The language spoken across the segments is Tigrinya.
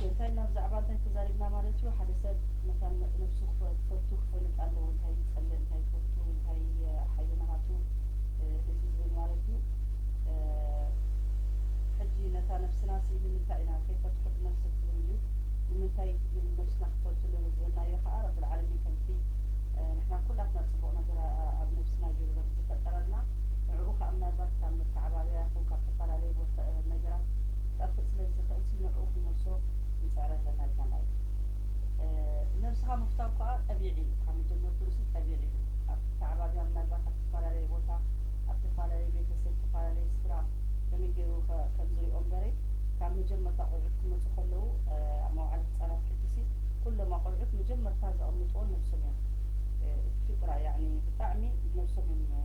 እንታይ ናብ ዛዕባ እንታይ ተዛሪብና ማለት እዩ? ሓደ ሰብ መታን ነብሱ ክፈ-፣ ክፈቱ ክፈልጥ ኣለዎ። እንታይ ይጸልእ፣ እንታይ ይፈቱ፣ እንታይ ሓይሉ ናሃቱ፣ እ፣ እዚ ዝብል ማለት እዩ። እ፣ ሕጂ ነታ ነብስና ሲ ንምንታይ ኢና ከይፈትሑ ብነፍሲ ትብል እዩ? ንምንታይ ነብስና ክፈቱ ዝብልናዮ ከኣ ረብል ዓለሚን ከምቲ፣ እ፣ ንሕና ኩላትና ጽቡቕ ነገር ኣ-፣ ኣብ ነብስና ገይሩ ከም ዝፈጠረልና ንዕኡ ከኣ ምናልባት ካብ መተዓባብያ ይኹን ካብ ተፈላለዩ ቦታ፣ እ፣ ነገራት ክጠፍእ ስለ ዝኽእል ሲ ንዕኡ ክንመልሶ ክንጽዕር ኣለና ኢልና ማለት እዩ። እ፣ ነብስኻ ምፍታው ከኣ ጠቢዒ እዩ። ካብ መጀመርትኡ ሲ ጠቢዒ እዩ። ኣብ ተዓባብያ ምናልባት ኣብ ተፈላለየ ቦታ፣ ኣብ ተፈላለየ ቤተሰብ፣ ተፈላለየ ስድራ ከመይ ገይሩ ከ-፣ ከም ዝሪኦ እምበረይ ካብ መጀመርታ ቆልዑት ክመጹ ከለዉ፣ እ፣ ኣብ መውዓሊ ህጻናት ሕጂ ሲ ኩሎም ኣቆልዑት መጀመርታ ዘቐምጥዎ ነብሶም እዮም። እ፣ ፍጥራ ያዕኒ ብጣዕሚ ነብሶም እዮም፣ እ፣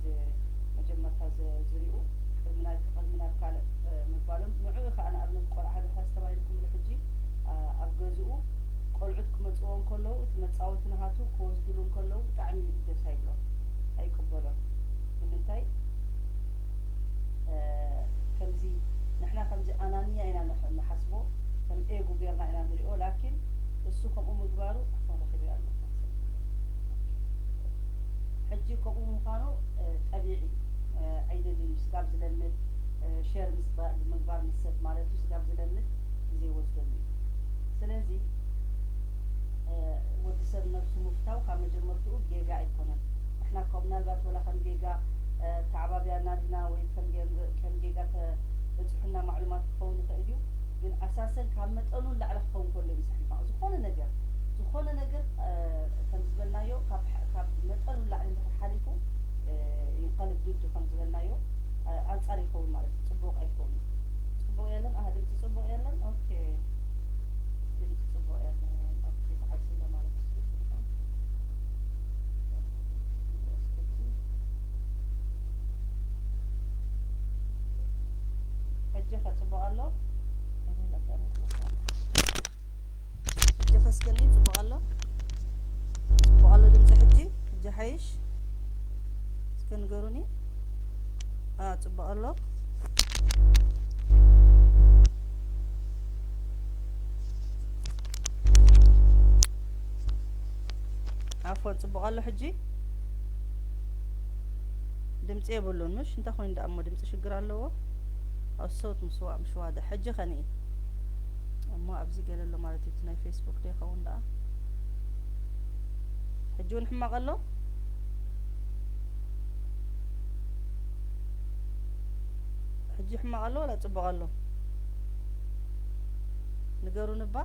ዝ-፣ መጀመርታ ዝ-፣ ዝሪኡ ቅድሚ ናይ፣ ቅድሚ ናብ ካልእ፣ እ፣ ምባሎም። ንዕኡ ከኣ ንኣብነት ቆልዓ ድሕር ኣስተባሂልኩምሉ ሕጂ፣ እ፣ ኣብ ገዝኡ ቆልዑት ክመጽዎ እንከለዉ እቲ መጻወቲ ናሃቱ ክወስድሉ እንከለዉ ብጣዕሚ ደስ ኣይብሎም፣ ኣይቅበሎን። ንምንታይ? እ፣ ከምዚ ንሕና ከምዚ ኣናንያ ኢና ንሕ-፣ ንሓስቦ፣ ከም ኤጉ ጌርና ኢና ንሪኦ። ላኪን እሱ ከምኡ ምግባሩ ኣፎን ረኺበ ኣሎ። ሕጂ ከምኡ ምዃኑ፣ እ፣ ጠቢዒ፣ እ፣ ኣይደልን እዩ። ስጋብ ዝለምድ፣ እ፣ ሸር ምስ ባ-፣ ምግባር ምስ ሰብ ማለት እዩ። ስጋብ ዝለምድ ግዜ ይወስደሉ እዩ። ስለዚ፣ እ፣ ወዲ ሰብ ነብሱ ምፍታው ካብ መጀመርትኡ ጌጋ ኣይኮነን። ንሕና እኮ ምናልባት ወላ ከም ጌጋ፣ እ፣ ተዓባቢያና ዲና ወይ ከም ጌ-፣ ከም ጌጋ ተበጺሑና ማዕሉማት ክኸውን ይኽእል እዩ። ግን ኣሳሰን ካብ መጠኑ ንላዕሊ ክኸውን ከሎ እዩ ዝሕማቕ። ዝኾነ ነገር፣ ዝኾነ ነገር፣ እ፣ ከም ዝበልናዮ ካብ፣ ካብ መጠኑ ንላዕሊ እንድሕር ሓሊፉ፣ እ፣ ይንቀልብ ድዱ ከም ዝበልናዮ፣ እ፣ ኣንጻር ይኸውን ማለት እዩ። ጽቡቕ ኣይከውንን። ጽቡቕ የለን? ኣህ፣ ድምጺ ጽቡቕ የለን? ኦኬ። ድምጺ ጽቡቕ የለን። ኦኬ፣ ተዓጽዩ ኣሎ ማለት እዩ። ሕጂ ከ ጽቡቕ ኣሎ? ሕጂ ከ እስከ ንርኢ፣ ጽቡቕ ኣሎ? ጽቡቕ ኣሎ ድምጺ ሕጂ? ሕጂ ሓይሽ? እስከ ንገሩኒ። አ፣ ጽቡቕ ኣሎ? ዓፎን፣ ጽቡቕ ኣሎ ሕጂ? ድምጺ የብሉን፣ ምሽ? እንታይ ኮይኑ ደኣ እሞ፣ ድምጺ ሽግር ኣለዎ? ኣብ ሰውት ምስዋእ፣ ምሽ ዋድሕ። ሕጂ ከ ንኢ። እሞ ኣብዚ ገለ ኣሎ ማለት እዩ፣ እቲ ናይ ፌስቡክ ዶ ይኸውን ደኣ? ሕጂ እውን ሕማቕ ኣሎ? ሕጂ ሕማቕ ኣሎ ዋላ ጽቡቕ ኣሎ? ንገሩኒ እባ።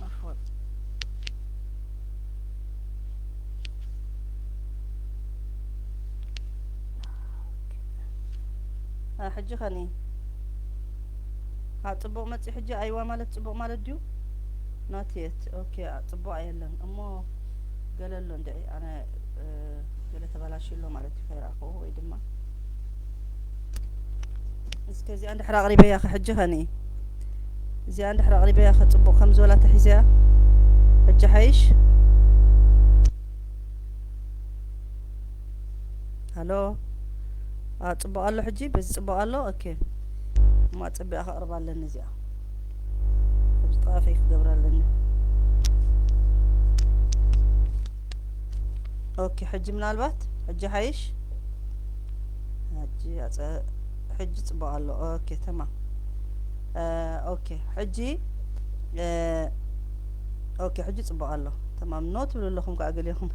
ኣፎን። አ፣ ሕጂ ኸኒ? አ፣ ጽቡቕ መጺ ሕጂ። ኣይዋ ማለት ጽቡቕ ማለት ድዩ? Not yet። ኦኬ፣ አ፣ ጽቡቕ ኣየለን። እሞ ገለ ኣሎ እንድዒ። ኣነ፣ እ፣ ገለ ተበላሽዩ ኣሎ ማለት እዩ፣ ከይረኣኽዎ ወይ ድማ። እስከ እዚኣ እንድሕር ኣቕሪበያ ኸ ሕጂ ኸኒ? እዚኣ እንድሕር ኣቕሪበያ ኸ ጽቡቕ ከም ዝበላ ተሒዘያ? ሕጂ ሓይሽ? ሃሎ? አ፣ ጽቡቕ ኣሎ ሕጂ? በዚ ጽቡቕ ኣሎ? ኦኬ። እሞ ኣጸቢቓ ከቕርባ ኣለኒ እዚኣ። ኣብዚ ጠዋፈይ ክገብራ ኣለኒ። ኦኬ፣ ሕጂ ምናልባት፣ ሕጂ ሓይሽ? ሕጂ ኣጸ-፣ ሕጂ ጽቡቕ ኣሎ። ኦኬ፣ ተማም። እ፣ ኦኬ፣ ሕጂ፣ እ፣ ኦኬ፣ ሕጂ ጽቡቕ ኣሎ። ተማም። ኖ ትብሉ ኣለኹም ከኣ ገሊኹም።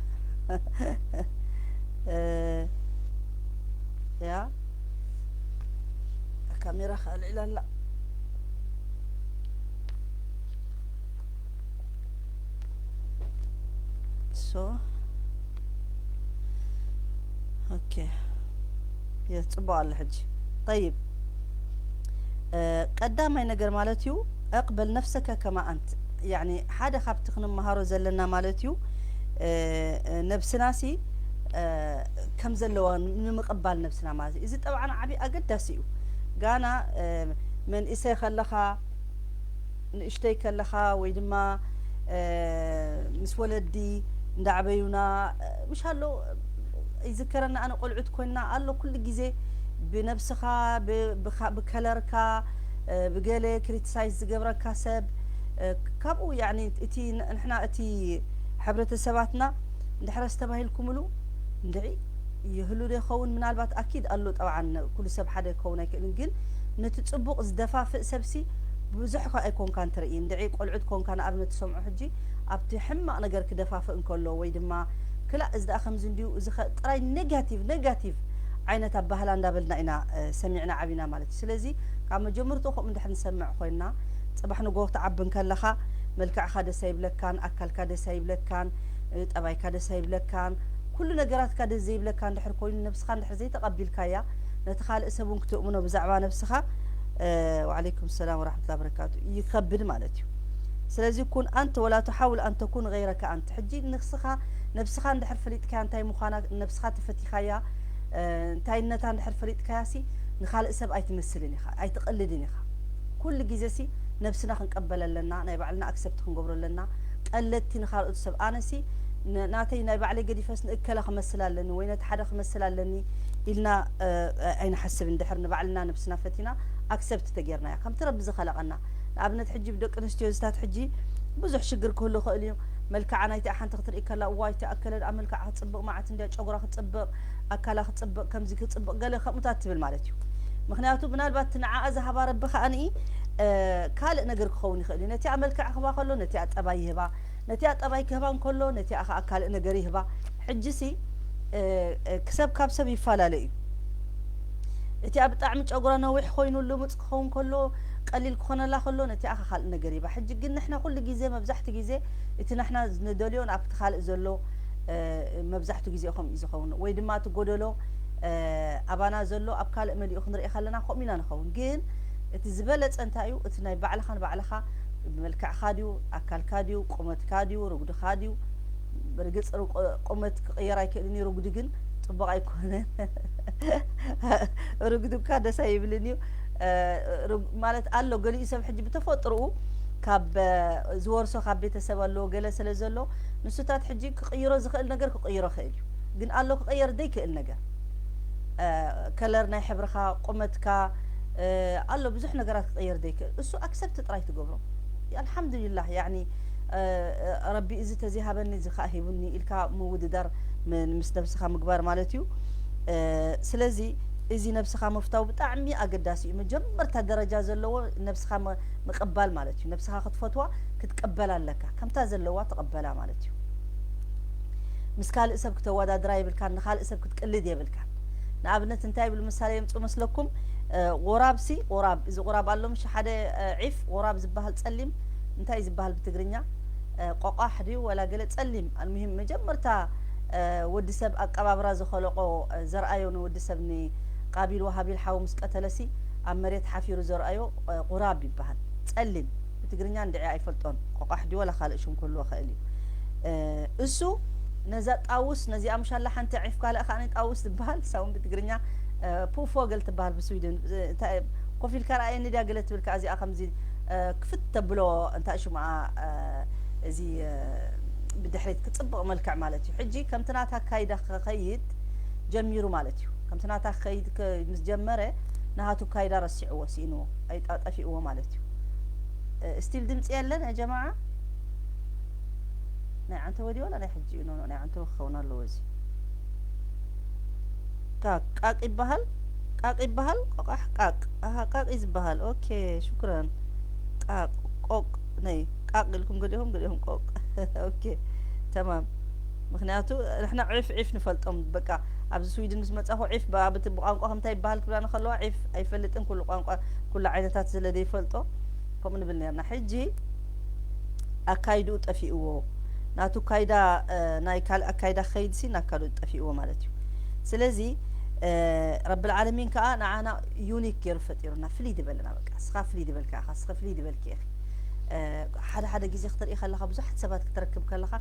እ፣ ያ፣ ካሜራ ከኣ ኣልዒላ ኣላ። ሶ፣ ኦኬ። የጽቡቕ ኣሎ ሕጂ። ጠይብ። እ፣ ቀዳማይ ነገር ማለት እዩ፣ እቕበል ነፍሰከ ከማ ኣንት። ያዕኒ፣ ሓደ ካብቲ ክንመሃሮ ዘለና ማለት እዩ፣ እ፣ ነብስናሲ፣ እ፣ ከም ዘለዋ ንምቕባል ነብስና ማለት እዩ። እዚ ጠብዓን ዓቢ ኣገዳሲ እዩ። ጋና፣ እ፣ መንእሰይ ከለኻ፣ ንእሽተይ ከለኻ ወይ ድማ፣ እ፣ ምስ ወለዲ እንዳዕበዩና፣ እ፣ ምሽ ኣሎ፣ ይዝከረና፣ ኣነ ቆልዑት ኮይንና ኣሎ ኩሉ ግዜ ብነብስኻ፣ ብ-፣ ብኻ-፣ ብከለርካ፣ እ፣ ብገለ ክሪቲሳይዝ ዝገብረካ ሰብ፣ እ፣ ካብኡ፣ ያኒ፣ እቲ ን-፣ ንሕና፣ እቲ ሕብረተሰባትና እንድሕር ኣስተባሂልኩምሉ፣ እንድዒ፣ ይህሉ ዶ ይኸውን? ምናልባት ኣኪድ ኣሎ፣ ጠብዓን፣ ኩሉ ሰብ ሓደ ክኸውን ኣይክእልን፣ ግን ነቲ ጽቡቕ ዝደፋፍእ ሰብሲ ብዙሕ ከ ኣይኮንካን ትርኢ። እንድዒ፣ ቆልዑት ኮንካ ንኣብነት ትሰምዖ፣ ሕጂ ኣብቲ ሕማቕ ነገር ክደፋፍእ እንከሎ፣ ወይ ድማ ክላእ፣ እዚ ደኣ ከምዚ እንድዩ፣ እዚ ኸ ጥራይ ኔጋቲቭ፣ ኔጋቲቭ ዓይነት ኣባህላ እንዳበልና ኢና፣ እ፣ ሰሚዕና ዓቢና ማለት እዩ። ስለዚ ካብ መጀመርትኡ ከምኡ እንድሕር ንሰምዕ ኮይንና፣ ጽባሕ ንግሆ ክትዓቢ እንከለኻ፣ መልክዕኻ ደስ ኣይብለካን፣ ኣካልካ ደስ ኣይብለካን፣ እ፣ ጠባይካ ደስ ኣይብለካን፣ ኩሉ ነገራትካ ደስ ዘይብለካ እንድሕር ኮይኑ፣ ነብስኻ እንድሕር ዘይተቐቢልካያ፣ ነቲ ካልእ ሰብ እውን ክትእምኖ ብዛዕባ ነብስኻ፣ እ፣ ወዓለይኩም ሰላም ወራሕመቱላሂ ወበረካቱ፣ ይከብድ ማለት እዩ። ስለዚ ኩን ኣንተ ወላ ትሓውል ኣን ተኩን ገይረካ ኣንተ። ሕጂ ንስኻ ነብስኻ እንድሕር ፈሊጥካያ እንታይ ምዃና፣ ነብስኻ ተፈቲኻያ፣ እ፣ እንታይነታ እንድሕር ፈሊጥካያሲ፣ ንኻልእ ሰብ ኣይትመስልን ኢኻ፣ ኣይትቐልድን ኢኻ። ኩሉ ግዜሲ ነብስና ክንቀበል ኣለና፣ ናይ ባዕልና ኣክሰፕት ክንገብሮ ኣለና። ቀለድቲ ንኻልኦት ሰብ፣ ኣነሲ ን-፣ ናተይ ናይ ባዕለይ ገዲፈስ ንእከለ ክመስል ኣለኒ ወይ ነቲ ሓደ ክመስል ኣለኒ ኢልና፣ እ፣ ኣይንሓስብ። እንድሕር ንባዕልና ነብስና ፈቲና ኣክሰፕት ተጌርናያ፣ ከምቲ ረቢ ዝኸለቐና። ንኣብነት፣ ሕጂ ብደቂ ኣንስትዮ ዝታት ሕጂ ብዙሕ ሽግር ክህሉ ይኽእል እዩ። መልክዓ ናይቲ ሓንቲ ክትርኢ ከላ፣ "እዋይ፣ እቲ ኣከለ ደኣ መልክዓ ክጽብቕ፣ መዓት እንድያ ጨጉራ ክጽብቕ፣ ኣካላ ክጽብቕ፣ ከምዚ ክጽብቕ" ገለ ከምኡታት ትብል ማለት እዩ። ምኽንያቱ ምናልባት እቲ ንዓኣ ዝሃባ ረቢ ከኣ ንኢ፣ እ፣ ካልእ ነገር ክኸውን ይኽእል እዩ። ነቲኣ መልክዕ ክህባ ከሎ፣ ነቲኣ ጠባይ ይህባ፣ ነቲኣ ጠባይ ክህባ እንከሎ፣ ነቲኣ ከኣ ካልእ ነገር ይህባ። ሕጂሲ፣ እ፣ እ፣ ክሰብ ካብ ሰብ ይፈላለ እዩ። እቲኣ ብጣዕሚ ጨጉራ ነዊሕ ኮይኑ ልሙጽ ክኸውን ከሎ፣ ቀሊል ክኾነላ ከሎ፣ ነቲኣ ከ ካልእ ነገር ይህባ። ሕጂ ግን ንሕና ኩሉ ግዜ፣ መብዛሕትኡ ግዜ እቲ ንሕና ንደልዮ ኣብቲ ካልእ ዘሎ፣ እ፣ መብዛሕትኡ ግዜ ከምኡ እዩ ዝኸውን። ወይ ድማ እቲ ጎደሎ፣ እ፣ ኣባና ዘሎ ኣብ ካልእ መሊኡ ክንርኢ ከለና ከምኡ ኢና ንኸውን። ግን እቲ ዝበለጸ እንታይ እዩ? እቲ ናይ ባዕልኻ ንባዕልኻ፣ መልክዕኻ ድዩ፣ ኣካልካ ድዩ፣ ቁመትካ ድዩ፣ ርጉድኻ ድዩ? ብርግጽ ርቆ-፣ ቁመት ክቕየር ኣይክእልን እዩ፣ ርጉዲ ግን ጽቡቕ ኣይኮነን። ርጉዲ እኳ ደስ ኣይብልን እዩ። እ፣ ርግ-፣ ማለት ኣሎ፣ ገሊኡ ሰብ ሕጂ ብተፈጥሮኡ ካብ፣ እ፣ ዝወርሶ ካብ ቤተሰብ ኣለዎ ገለ ስለ ዘሎ፣ ንሱታት ሕጂ ክቕይሮ ዝኽእል ነገር ክቕይሮ ይኽእል እዩ። ግን ኣሎ ክቕየር ዘይክእል ነገር። እ፣ ከለር ናይ ሕብርኻ፣ ቁመትካ፣ እ፣ ኣሎ ብዙሕ ነገራት ክቕየር ዘይክእል። እሱ ኣክሰፕት ጥራይ ትገብሮ። ኣልሓምዱሊላህ፣ ያኒ፣ እ፣ ረቢ እዚ ተዘይሃበኒ እዚ ከኣ ሂቡኒ ኢልካ ምውድዳር ም-፣ ምስ ነብስኻ ምግባር ማለት እዩ። እ፣ ስለዚ እዚ ነብስኻ ምፍታው ብጣዕሚ ኣገዳሲ እዩ። መጀመርታ ደረጃ ዘለዎ ነብስኻ ም-፣ ምቕባል ማለት እዩ። ነብስኻ ክትፈትዋ ክትቅበላ ኣለካ። ከምታ ዘለዋ ትቕበላ ማለት እዩ። ምስ ካልእ ሰብ ክተወዳድራ የብልካን፣ ንኻልእ ሰብ ክትቅልድ የብልካን። ንኣብነት እንታይ ይብሉ ምሳሌ የምጽኡ መስለኩም? እ፣ ቁራብሲ፣ ቁራብ፣ እዚ ቁራብ ኣሎ ምሽ ሓደ፣ እ፣ ዒፍ ቁራብ ዝበሃል ጸሊም፣ እንታይ እዩ ዝበሃል ብትግርኛ? እ፣ ቆቋሕ ድዩ ወላ ገለ ጸሊም። ኣልሙሂም መጀመርታ፣ እ፣ ወዲ ሰብ ኣቀባብራ ዝኸለቆ፣ እ፣ ዘርኣዮ ንወዲ ሰብ ንቃቢል ወሃቢል ሓው ምስ ቀተለሲ ኣብ መሬት ሓፊሩ ዘርኣዮ፣ እ፣ ቁራብ ይበሃል። ጸሊም። ብትግርኛ እንድዒ ኣይፈልጦን። ቆቋሕ ድዩ ወላ ካልእ ሽም ክህልዎ ይኽእል እዩ። እ፣ እሱ ነዛ ጣውስ፣ ነዚኣ ምሻላ ሓንቲ ዒፍ ካልእ ከኣ ጣውስ ዝበሃል፣ ሳውን ብትግርኛ፣ እ፣ ፑፎገል ትበሃል ብስዊድን። እ፣ እንታይ፣ ኮፍ ኢልካ ረኣየኒ ድያ ገለ ትብል ከኣ እዚኣ ከምዚ፣ እ፣ ክፍት ተብሎ እንታይ ሽምኣ፣ እ፣ እዚ፣ እ፣ ብድሕሪት ክጽብቕ መልክዕ ማለት እዩ። ሕጂ ከምቲ ናታ ኣካይዳ ክኸይድ ጀሚሩ ማለት እዩ። ከምቲ ናታ ክኸይድ ከ-፣ ምስ ጀመረ ናሃቱ ኣካይዳ ረሲዕዎ፣ ስኢንዎ፣ ኣይጣ-፣ ጠፊእዎ ማለት እዩ። እ፣ ስቲል ድምጺ የለን ያ ጀማዓ? ናይ ዓንተቦ ድዩ ወላ ናይ ሕጂ እዩ? ኖ፣ ኖ፣ ናይ ዓንተቦ ክኸውን ኣለዎ እዚ። ቃቅ፣ ቃቅ ይበሃል? ቃቅ ይበሃል? ቆቋሕ ቃቅ። ኣሃ፣ ቃቅ እዩ ዝበሃል። ኦኬ፣ ሽኩራን። ቃቅ፣ ቆቅ፣ ነይ፣ ቃቅ ኢልኩም ገሊኹም፣ ገሊኹም ቆቅ። ኦኬ፣ ተማም። ምኽንያቱ ንሕና ዒፍ፣ ዒፍ ንፈልጦም። በቃ፣ ኣብዚ ስዊድን ምስ መጻኹ ዒፍ፣ ብ-፣ ብቲ-፣ ብቋንቋ ከምታይ ይበሃል ክብላና ከለዋ፣ ዒፍ ኣይፈልጥን፣ ኩሉ ቋንቋ፣ ኩሉ ዓይነታት ስለ ዘይፈልጦ፣ ከምኡ ንብል ነርና። ሕጂ ኣካይድኡ ጠፊእዎ። ናቱ ኣካይዳ፣ እ፣ ናይ ካልእ ኣካይዳ ክኸይድሲ ናካሉ ጠፊእዎ ማለት እዩ። ስለዚ፣ እ፣ ረብል ዓለሚን ከኣ ንዓና ዩኒክ ገይሩ ፈጢሩና፣ ፍልይ ዝበለና። በቃ፣ እስኻ ፍልይ ዝበልካ ኢኻ፣ እስኻ ፍልይ ዝበልኪ ኢኺ። እ፣ ሓደ ሓደ ግዜ ክትርኢ ከለኻ፣ ብዙሓት ሰባት ክትረክብ ከለኻ፣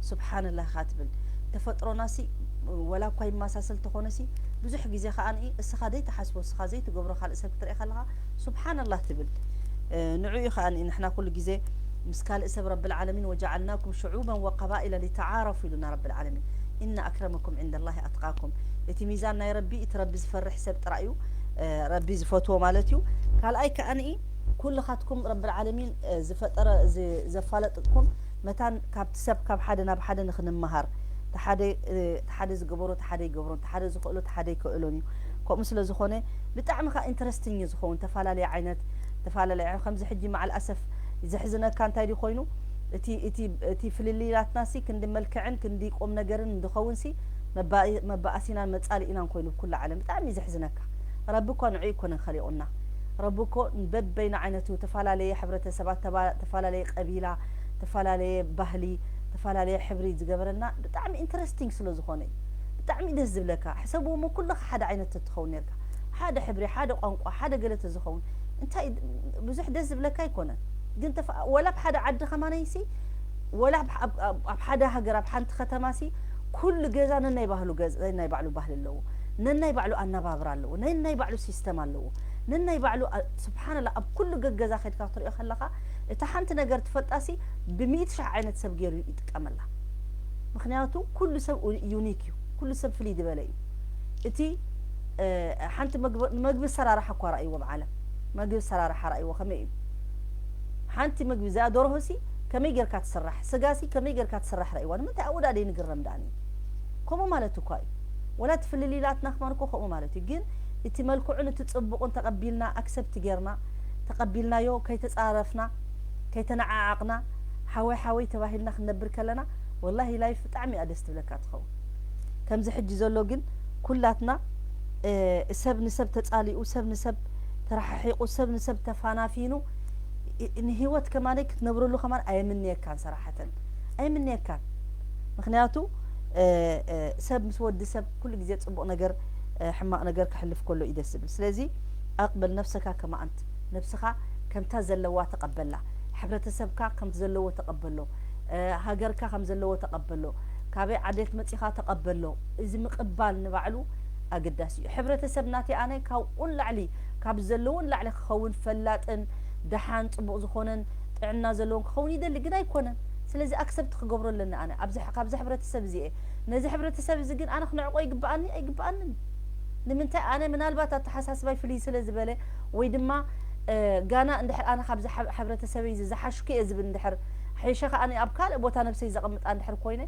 ሱብሓንላህ ኢኻ ትብል። ተፈጥሮናሲ፣ ወላ እኳ ይመሳሰል ተኾነሲ፣ ብዙሕ ግዜ ከኣ እስኻ ዘይትሓስቦ፣ እስኻ ዘይትገብሮ ካልእ ሰብ ክትርኢ ከለኻ፣ ሱብሓንላህ ትብል። እ፣ ንዕኡ ከኣ ንሕና ኩሉ ግዜ ምስ ካልእ ሰብ ረብል ዓለሚን "ወጀዓልናኩም ሽዑበን ወቀባኢለ ሊተዓረፉ" ኢሉና ረብል ዓለሚን። "ኢነ ኣክረመኩም ዒንደላሂ ኣትቃኩም።" እቲ ሚዛን ናይ ረቢ፣ እቲ ረቢ ዝፈርሕ ሰብ ጥራይ እዩ። ረቢ ዝፈትዎ ማለት እዩ። ካልኣይ ከኣንኢ ኩልኻትኩም ረቢ ዓለሚን ዝፈጠረ ዘፋለጥኩም መታን ካብቲ ሰብ ካብ ሓደ ናብ ሓደ ንክንመሃር ሓደ ዝገበሮ ሓደ ይገብሮን ሓደ ዝኽእሎ ሓደ ይክእሎን እዩ። ከምኡ ስለ ዝኾነ ብጣዕሚ ከዓ ኢንተረስቲንግ እዩ ዝኸውን። ተፈላለየ ዓይነት ተፈላለየ ዓይነት ከምዚ ሕጂ መዓል ኣሰፍ ዘሕዝነካ እንታይ ድዩ ኮይኑ እቲ ፍልልያትና ሲ ክንዲ መልክዕን ክንዲ ቁም ነገርን እንድኸውን ሲ መባእሲናን መጻልኢናን ኮይኑ ብኩሉ ዓለም ብጣዕሚ እዩ ዘሕዝነካ። ረቢ እኮ ንዑ ይኮነን ከሊቑና። ረቢ እኮ በበይኑ ዓይነቱ ተፈላለየ ሕብረተሰባት፣ ተፈላለየ ቀቢላ፣ ተፈላለየ ባህሊ፣ ተፈላለየ ሕብሪ ዝገበረልና ብጣዕሚ ኢንተረስቲንግ ስለ ዝኾነ እዩ። ብጣዕሚ ደስ ዝብለካ። ሕሰብዎ እሞ ኩልኻ ሓደ ዓይነት ተትኸውን ነርካ። ሓደ ሕብሪ፣ ሓደ ቋንቋ፣ ሓደ ገለ ተዝኸውን እንታይ ብዙሕ ደስ ዝብለካ ኣይኮነን። ግን ወላ ኣብ ሓደ ዓዲ ከማነይሲ ወላ ኣብ ሓደ ሃገር ኣብ ሓንቲ ከተማሲ ኩሉ ገዛ ነናይ ባህሉ ገዛ ነናይ ባዕሉ ባህሊ ኣለዎ። ነናይ ባዕሉ ኣነባብራ ኣለዎ። ነናይ ባዕሉ ሲስተም ኣለዎ። ነናይ ባዕሉ ስብሓንላ ኣብ ኩሉ ገገዛ ከድካ ክትሪኦ ከለኻ እታ ሓንቲ ነገር ትፈልጣሲ ብሚእቲ ሻሕ ዓይነት ሰብ ገይሩ ይጥቀመላ። ምክንያቱ ኩሉ ሰብ ዩኒክ እዩ። ኩሉ ሰብ ፍልይ ዝበለ እዩ። እቲ ሓንቲ መግቢ ሰራርሓ እኳ ራእይዎ ብዓለም መግቢ ሰራርሓ ራእይዎ ከመይ እዩ? ሓንቲ መግቢ እዚኣ ደርሆሲ ከመይ ጌርካ ትስራሕ፣ ስጋሲ ከመይ ጌርካ ትስራሕ ራእይዋ። ንምንታይ ኣብኡ ደኣ ደይንግረም ደኣ ከምኡ ማለት እኳ እዩ። ወላ ትፍልልይላትና ክማን እኮ ከምኡ ማለት እዩ። ግን እቲ መልክዑን እቲ ጽቡቕን ተቐቢልና ኣክሰፕት ጌርና ተቐቢልናዮ ከይተጻረፍና ከይተነዓዓቕና ሓወይ ሓወይ ተባሂልና ክንነብር ከለና ወላሂ ላይፍ ብጣዕሚ እያ ደስ ትብለካ ትኸውን። ከምዚ ሕጂ ዘሎ ግን ኩላትና ሰብ ንሰብ ተጻሊኡ ሰብ ንሰብ ተረሓሒቁ ሰብ ንሰብ ተፋናፊኑ ንህይወት ከማነይ ክትነብረሉ ከማን ኣየምንየካን ሰራሕተን ኣየምንየካን። ምክንያቱ ሰብ ምስ ወዲ ሰብ ኩሉ ግዜ ጽቡቕ ነገር ሕማቕ ነገር ክሕልፍ ከሎ እዩ ደስ ዝብል። ስለዚ ኣቕበል ነፍሰካ ከማኣንት ነብስኻ ከምታ ዘለዋ ተቐበላ። ሕብረተሰብካ ከም ዘለዎ ተቐበሎ። ሃገርካ ከም ዘለዎ ተቐበሎ። ካበይ ዓዴት መጺኻ ተቐበሎ። እዚ ምቕባል ንባዕሉ ኣገዳሲ እዩ። ሕብረተሰብ ናተይ ኣነ ካብኡ ንላዕሊ ካብ ዘለዎን ላዕሊ ክኸውን ፈላጥን ደሓን ጽቡቕ ዝኾነን ጥዕና ዘለዎን ክኸውን ይደሊ ግን ኣይኮነን። ስለዚ ኣክሰፕት ክገብሮ ኣለኒ ኣነ ኣብዚ ካብዚ ሕብረተሰብ እዚ እየ። ነዚ ሕብረተሰብ እዚ ግን ኣነ ክነዕቆ ይግብኣኒ ኣይግብኣንን። ንምንታይ ኣነ ምናልባት ኣተሓሳስባይ ፍልይ ስለ ዝበለ ወይ ድማ ጋና እንድሕር ኣነ ካብዚ ሕብረተሰበይ እዚ ዝሓሽኩ እየ ዝብል እንድሕር ሓይሸ ከኣ ኣብ ካልእ ቦታ ነብሰይ ዘቐምጣ እንድሕር ኮይነ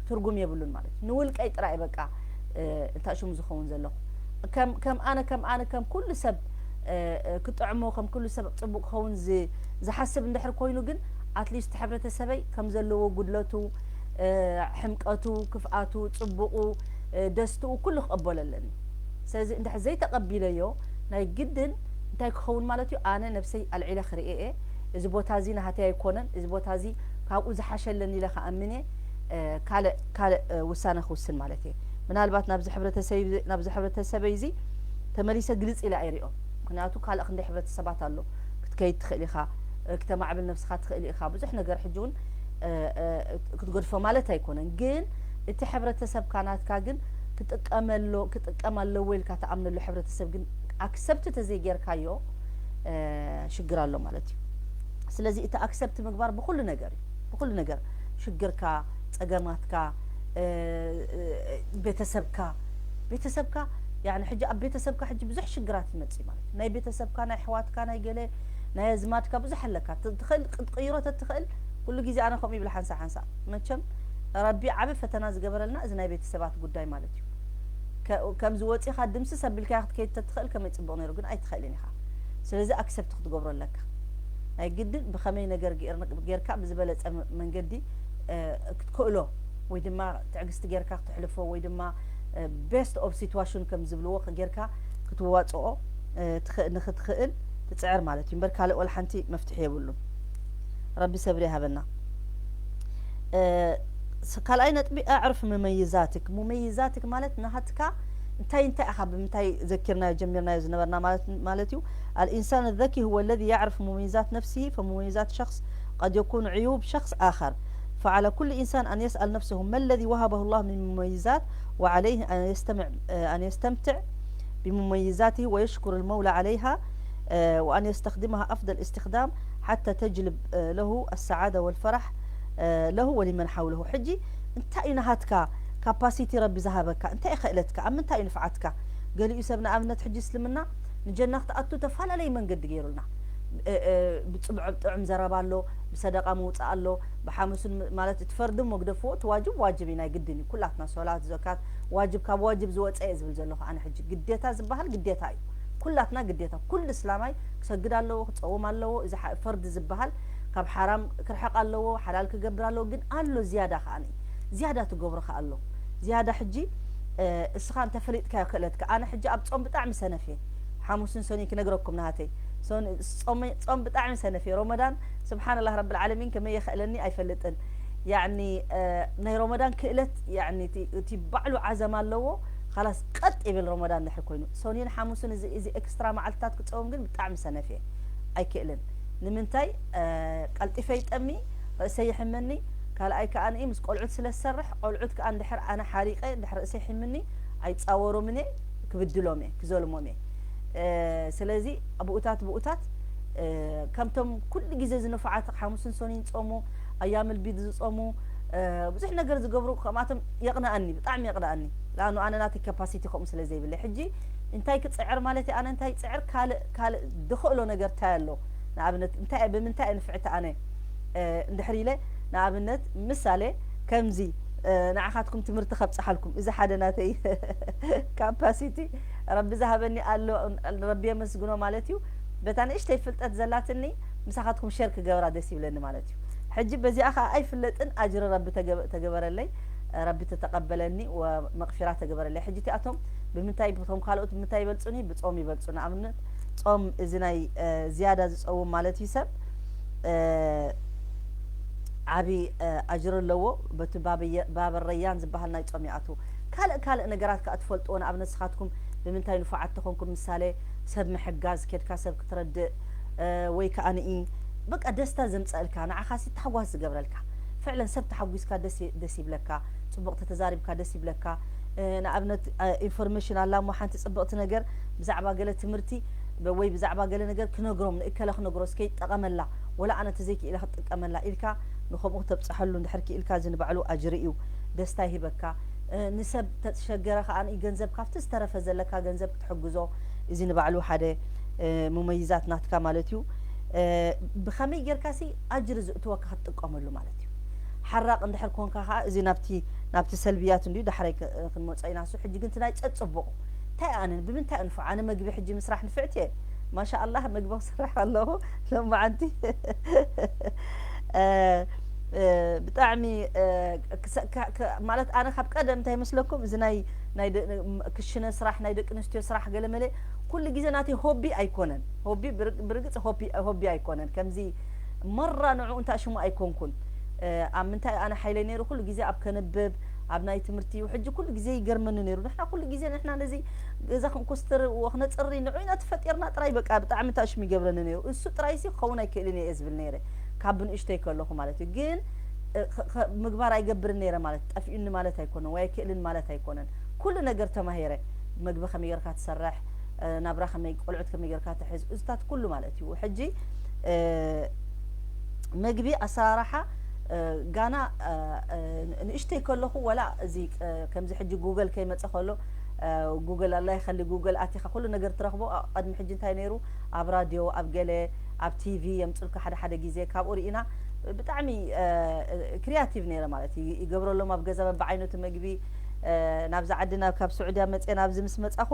ትርጉም የብሉን ማለት እዩ። ንውልቀይ ጥራይ በቃ እንታይ ሽሙ ዝኸውን ዘለኹ ከም ኣነ ከም ኣነ ከም ኩሉ ሰብ ክጥዕሞ ከም ኩሉ ሰብ ፅቡቅ ክኸውን ዝሓስብ እንድሕር ኮይኑ ግን ኣትሊስት ሕብረተሰበይ ከም ዘለዎ ጉድለቱ ሕምቀቱ ክፍኣቱ ፅቡቁ ደስትኡ ኩሉ ክቐበሎ ኣለኒ። ስለዚ እንድሕር ዘይተቐቢለዮ ናይ ግድን እንታይ ክኸውን ማለት እዩ ኣነ ነብሰይ ኣልዒለ ክርኢ እየ። እዚ ቦታ እዚ ናሃተይ ኣይኮነን፣ እዚ ቦታ እዚ ካብኡ ዝሓሸ ኣለኒ ኢለ ክኣምን እየ። ካልእ ካልእ ውሳነ ክውስን ማለት እየ። ምናልባት ናብዚ ሕብረተሰበይ እዚ ተመሊሰ ግልፅ ኢለ ኣይሪኦም። ምክንያቱ ካልእ ክንደይ ሕብረተሰባት ኣሎ ክትከይድ ትኽእል ኢኻ፣ ክተማዕብል ነብስኻ ትኽእል ኢኻ። ብዙሕ ነገር ሕጂ እውን ክትገድፎ ማለት ኣይኮነን፣ ግን እቲ ሕብረተሰብካ ናትካ ግን ክጥቀመሎ ክጥቀም ኣለዎ ኢልካ ትኣምነሉ ሕብረተሰብ ግን ኣክሰፕት ተዘይጌርካዮ ሽግር ኣሎ ማለት እዩ። ስለዚ እቲ ኣክሰፕት ምግባር ብኩሉ ነገር እዩ። ብኩሉ ነገር ሽግርካ፣ ፀገማትካ፣ ቤተሰብካ ቤተሰብካ ያኒ ሕጂ ኣብ ቤተሰብካ ሕጂ ብዙሕ ሽግራት ይመፅእ ማለት እዩ። ናይ ቤተሰብካ ናይ ኣሕዋትካ ናይ ገለ ናይ ኣዝማድካ ብዙሕ ኣለካ ትኽእል ክትቅይሮ ተትኽእል ኩሉ ግዜ ኣነ ከምኡ ይብል ሓንሳ ሓንሳ መቸም ረቢ ዓቢ ፈተና ዝገበረልና እዚ ናይ ቤተሰባት ጉዳይ ማለት እዩ። ከምዚ ወፂኻ ድምስስ ኣቢልካያ ክትከይድ ተትኽእል ከመይ ፅቡቕ ነይሩ ግን ኣይትኽእልን ኢኻ። ስለዚ ኣክሰፕት ክትገብሮ ኣለካ። ናይ ግድን ብኸመይ ነገር ጌርካ ብዝበለፀ መንገዲ ክትክእሎ ወይ ድማ ትዕግስቲ ጌርካ ክትሕልፎ ወይ ድማ ቤስት ኦፍ ሲትዋሽን ከም ዝብልዎ ጌርካ ክትዋፅኦ ንክትኽእል ትፅዕር ማለት እዩ። እምበር ካልእ ወላ ሓንቲ መፍትሒ የብሉን። ረቢ ሰብሪ ይሃበና። ካልኣይ ነጥቢ ኣዕርፍ ሙመይዛትክ። ሙመይዛትክ ማለት ናሃትካ እንታይ እንታይ ኢኻ ብምንታይ ዘኪርናዮ ጀሚርናዮ ዝነበርና ማለት እዩ። الإنسان الذكي هو الذي يعرف مميزات نفسه، فمميزات شخص قد يكون عيوب شخص آخر. فعلى كل إنسان أن يسأل نفسه: ما الذي وهبه الله من مميزات؟ وعليه أن يستمع، أن يستمتع بمميزاته ويشكر المولى عليها، وأن يستخدمها أفضل استخدام حتى تجلب له السعادة والفرح له ولمن حوله. ሕጂ እንታይ እዩ ናሃትካ ካፓሲቲ ረቢ ዝሃበካ እንታይ እዩ ክእለትካ ኣብ ምንታይ እዩ ንፍዓትካ? ገሊኡ ሰብ ንኣብነት ሕጂ እስልምና ንጀና ክትኣቱ ተፈላለየ መንገዲ ገይሩልና። እ፣ እ፣ ብጽቡዕ ጥዑም ዘረባ ኣሎ፣ ብሰደቃ ምውጻእ ኣሎ፣ ብሓሙስን ም-፣ ማለት እቲ ፈርዲ እሞ ግደፍዎ፣ እቲ ዋጅብ ዋጅብ እዩ፣ ናይ ግድን እዩ። ኩላትና ሶላት፣ ዘካት፣ ዋጅብ፣ ካብ ዋጅብ ዝወጸ እየ ዝብል ዘለኹ ኣነ። ሕጂ ግዴታ ዝበሃል ግዴታ እዩ። ኩላትና ግዴታ፣ ኩሉ እስላማይ ክሰግድ ኣለዎ፣ ክጸውም ኣለዎ። እዚ ሓ-፣ ፈርዲ ዝበሃል ካብ ሓራም ክርሕቕ ኣለዎ፣ ሓላል ክገብር ኣለዎ። ግን ኣሎ ዝያዳ ከኣ፣ ዝያዳ ትገብሮ ከኣ ኣሎ። ዝያዳ ሕጂ፣ እ፣ እስኻ እንተፈሊጥካዮ ክእለትካ። ኣነ ሕጂ ኣብ ጾም ብጣዕሚ ሰነፍ እየ። ሓሙስን ሰኑይ ክነግረኩም ናሃተይ። ሶን-፣ ጾም፣ ጾም ብጣዕሚ ሰነፍ እየ። ረመዳን ስብሓንላህ ረብል ዓለሚን ከመይ የኽእለኒ ኣይፈልጥን። ያዕኒ፣ እ፣ ናይ ረመዳን ክእለት፣ ያዕኒ እቲ፣ እቲ ባዕሉ ዓዘማ ኣለዎ። ኻላስ ቀጥ ይብል ረመዳን ድሕሪ ኮይኑ። ሰኑይን ሓሙስን እዚ፣ እዚ ኤክስትራ መዓልትታት ክጸውም ግን ብጣዕሚ ሰነፍ እየ። ኣይክእልን። ንምንታይ? እ፣ ቀልጢፈ ይጠሚ፣ ርእሰይ ይሕመኒ። ካልኣይ ከኣ ንኢ ምስ ቆልዑት ስለ ዝሰርሕ፣ ቆልዑት ከኣ እንድሕር ኣነ ሓሪቐ፣ እንድሕር ርእሰይ ሒምኒ፣ ኣይጻወሮምን እየ፣ ክብድሎም እየ፣ ክዘልሞም እየ። እ፣ ስለዚ ብኡታት፣ ብኡታት፣ እ፣ ከምቶም ኩሉ ግዜ ዝንፉዓት ሓሙስን ሰኑይን ዝጾሙ፣ ኣያምል ቢድ ዝጾሙ፣ እ፣ ብዙሕ ነገር ዝገብሩ ከምኣቶም የቕንኣኒ፣ ብጣዕሚ የቕንኣኒ። ለኣኑ ኣነ ናተይ ካፓሲቲ ከምኡ ስለ ዘይብለይ። ሕጂ እንታይ ክጽዕር ማለት እየ? ኣነ እንታይ ይጽዕር? ካልእ፣ ካልእ ድኽእሎ ነገር እንታይ ኣሎ? ንኣብነት፣ እንታይ፣ ብምንታይ እየ ንፍዕቲ ኣነ? እ፣ እንድሕር ኢለ፣ ንኣብነት፣ ምሳሌ፣ ከምዚ፣ እ፣ ንዓኻትኩም ትምህርቲ ከብጽሓልኩም። እዚ ሓደ ናተይ ካፓሲቲ ረቢ ዝሃበኒ ኣሎ፣ ረቢ የመስግኖ ማለት እዩ። በታ ንእሽተይ ፍልጠት ዘላትኒ ምሳኻትኩም ሸር ክገብራ ደስ ይብለኒ ማለት እዩ። ሕጂ በዚኣ ኸኣ ኣይፍለጥን፣ ኣጅሪ ረቢ ተገበ-፣ ተገበረለይ፣ ረቢ ተተቐበለኒ፣ ወመቕፊራ ተገበረለይ። ሕጂ እቲኣቶም ብምንታይ፣ ብቶም ካልኦት ብምንታይ ይበልጹኒ? ብጾም ይበልጹ። ንኣብነት ጾም እዚ ናይ፣ እ፣ ዝያዳ ዝጸውም ማለት እዩ ሰብ፣ እ፣ ዓቢ፣ እ፣ ኣጅሪ ኣለዎ። በቲ ባብ የ-፣ ባብ ረያን ዝበሃል ናይ ጾም ይኣትዉ። ካልእ፣ ካልእ ነገራት ከኣ ትፈልጥዎ፣ ንኣብነት ንስኻትኩም ብምንታይ ንፉዓት ተኾንኩም፣ ምሳሌ ሰብ ምሕጋዝ፣ ኬድካ ሰብ ክትረድእ፣ እ፣ ወይ ከኣ ንኢ በቃ ደስታ ዘምጸእልካ፣ ንዓኻሲ ታሕጓስ ዝገብረልካ። ፍዕለን ሰብ ተሓጒስካ ደስ ይ-፣ ደስ ይብለካ፣ ጽቡቕ ተተዛሪብካ ደስ ይብለካ። እ፣ ንኣብነት፣ እ፣ ኢንፎርሜሽን ኣላ እሞ ሓንቲ ጽብቕቲ ነገር ብዛዕባ ገለ ትምህርቲ በ-፣ ወይ ብዛዕባ ገለ ነገር ክነግሮም፣ ንእከለ ክነግሮ፣ እስከ ይጠቐመላ፣ ወላ ኣነ ተዘይክኢለ ክትጥቀመላ ኢልካ ንኸምኡ ክተብጽሐሉ እንድሕር ክኢልካ፣ እዚ ንባዕሉ ኣጅሪ እዩ፣ ደስታ ይህበካ። እ፣ ንሰብ ተሸገረ ከኣ ንኢ ገንዘብ ካብቲ ዝተረፈ ዘለካ ገንዘብ ክትሕግዞ፣ እዚ ንባዕሉ ሓደ፣ እ፣ ሙመይዛት ናትካ ማለት እዩ። እ፣ ብኸመይ ጌርካሲ ኣጅሪ ዝእትወካ ክትጥቀመሉ ማለት እዩ። ሓራቕ እንድሕር ኮንካ ከኣ እዚ ናብቲ፣ ናብቲ ሰልብያት እንድዩ ዳሕራይ ክ-፣ ክንመጾ ኢና። እሱ ሕጂ ግን እቲ ናይ ጸጽቡቑ እንታይ ኣነ፣ ብምንታይ እንፉዕ? ኣነ መግቢ ሕጂ ምስራሕ ንፍዕቲ እየ። ማሻኣላህ መግቢ ክስራሕ ኣለኹ ሎማዓንቲ። እ፣ እ፣ ብጣዕሚ፣ እ፣ ክሰ-፣ ከ-፣ ከ-፣ ማለት ኣነ ካብ ቀደም እንታይ ይመስለኩም፣ እዚ ናይ፣ ናይ ደ-፣ ክሽነ ስራሕ፣ ናይ ደቂ ኣንስትዮ ስራሕ ገለ መለ ኩሉ ግዜ ናተይ ሆቢ ኣይኮነን። ሆቢ ብር-፣ ብርግጽ ሆቢ፣ ሆቢ ኣይኮነን። ከምዚ መራ ንዕኡ እንታ ሽሙ ኣይኮንኩን። እ፣ ኣብ ምንታይ ኣነ ሓይለይ ነይሩ፣ ኩሉ ግዜ ኣብ ከንብብ፣ ኣብ ናይ ትምህርቲ እዩ። ሕጂ ኩሉ ግዜ ይገርመኒ ነይሩ። ንሕና ኩሉ ግዜ ንሕና ነዚ ገዛ ክንኩስትር፣ ወ-፣ ክነጽሪ፣ ንዑ ኢና ተፈጢርና ጥራይ በቃ ብጣዕሚ እንታ ሽሙ ይገብረኒ ነይሩ። እሱ ጥራይሲ ክኸውን ኣይክእልን እየ ዝብል ነይረ። ካብ ብንእሽተይ ከለኹ ማለት እዩ። ግን፣ እ፣ ኸ-፣ ኸ-፣ ምግባር ኣይገብርን ነይረ ማለት ጠፊኡኒ ማለት ኣይኮነን፣ ወይ ኣይክእልን ማለት ኣይኮነን። ኩሉ ነገር ተማሂረ። መግቢ ከመይ ጌርካ ትሰርሕ፣ እ፣ ናብራ ከመይ፣ ቆልዑት ከመይ ጌርካ ትሕዝ፣ እዚታት ኩሉ ማለት እዩ። ሕጂ፣ እ፣ መግቢ ኣሰራርሓ፣ እ፣ ጋና፣ እ፣ እ፣ ንእሽተይ ከለኹ ወላ እዚ፣ እ፣ ከምዚ ሕጂ ጉገል ከይመጸ ከሎ፣ እ፣ ጉገል ኣላ ይኸሊ ጉገል ኣቲኻ ኩሉ ነገር ትረኽቦ። ኣ-፣ ቅድሚ ሕጂ እንታይ ነይሩ? ኣብ ራድዮ፣ ኣብ ገለ፣ ኣብ ቲቪ የምጽልካ ሓደ ሓደ ግዜ። ካብኡ ርኢና ብጣዕሚ፣ እ፣ ክሪያቲቭ ነይረ ማለት እዩ። ይገብረሎም ኣብ ገዛ በብዓይነቱ መግቢ፣ እ፣ ናብዚ ዓዲ ናብ፣ ካብ ስዑድያ መጽየ ናብዚ ምስ መጻኹ፣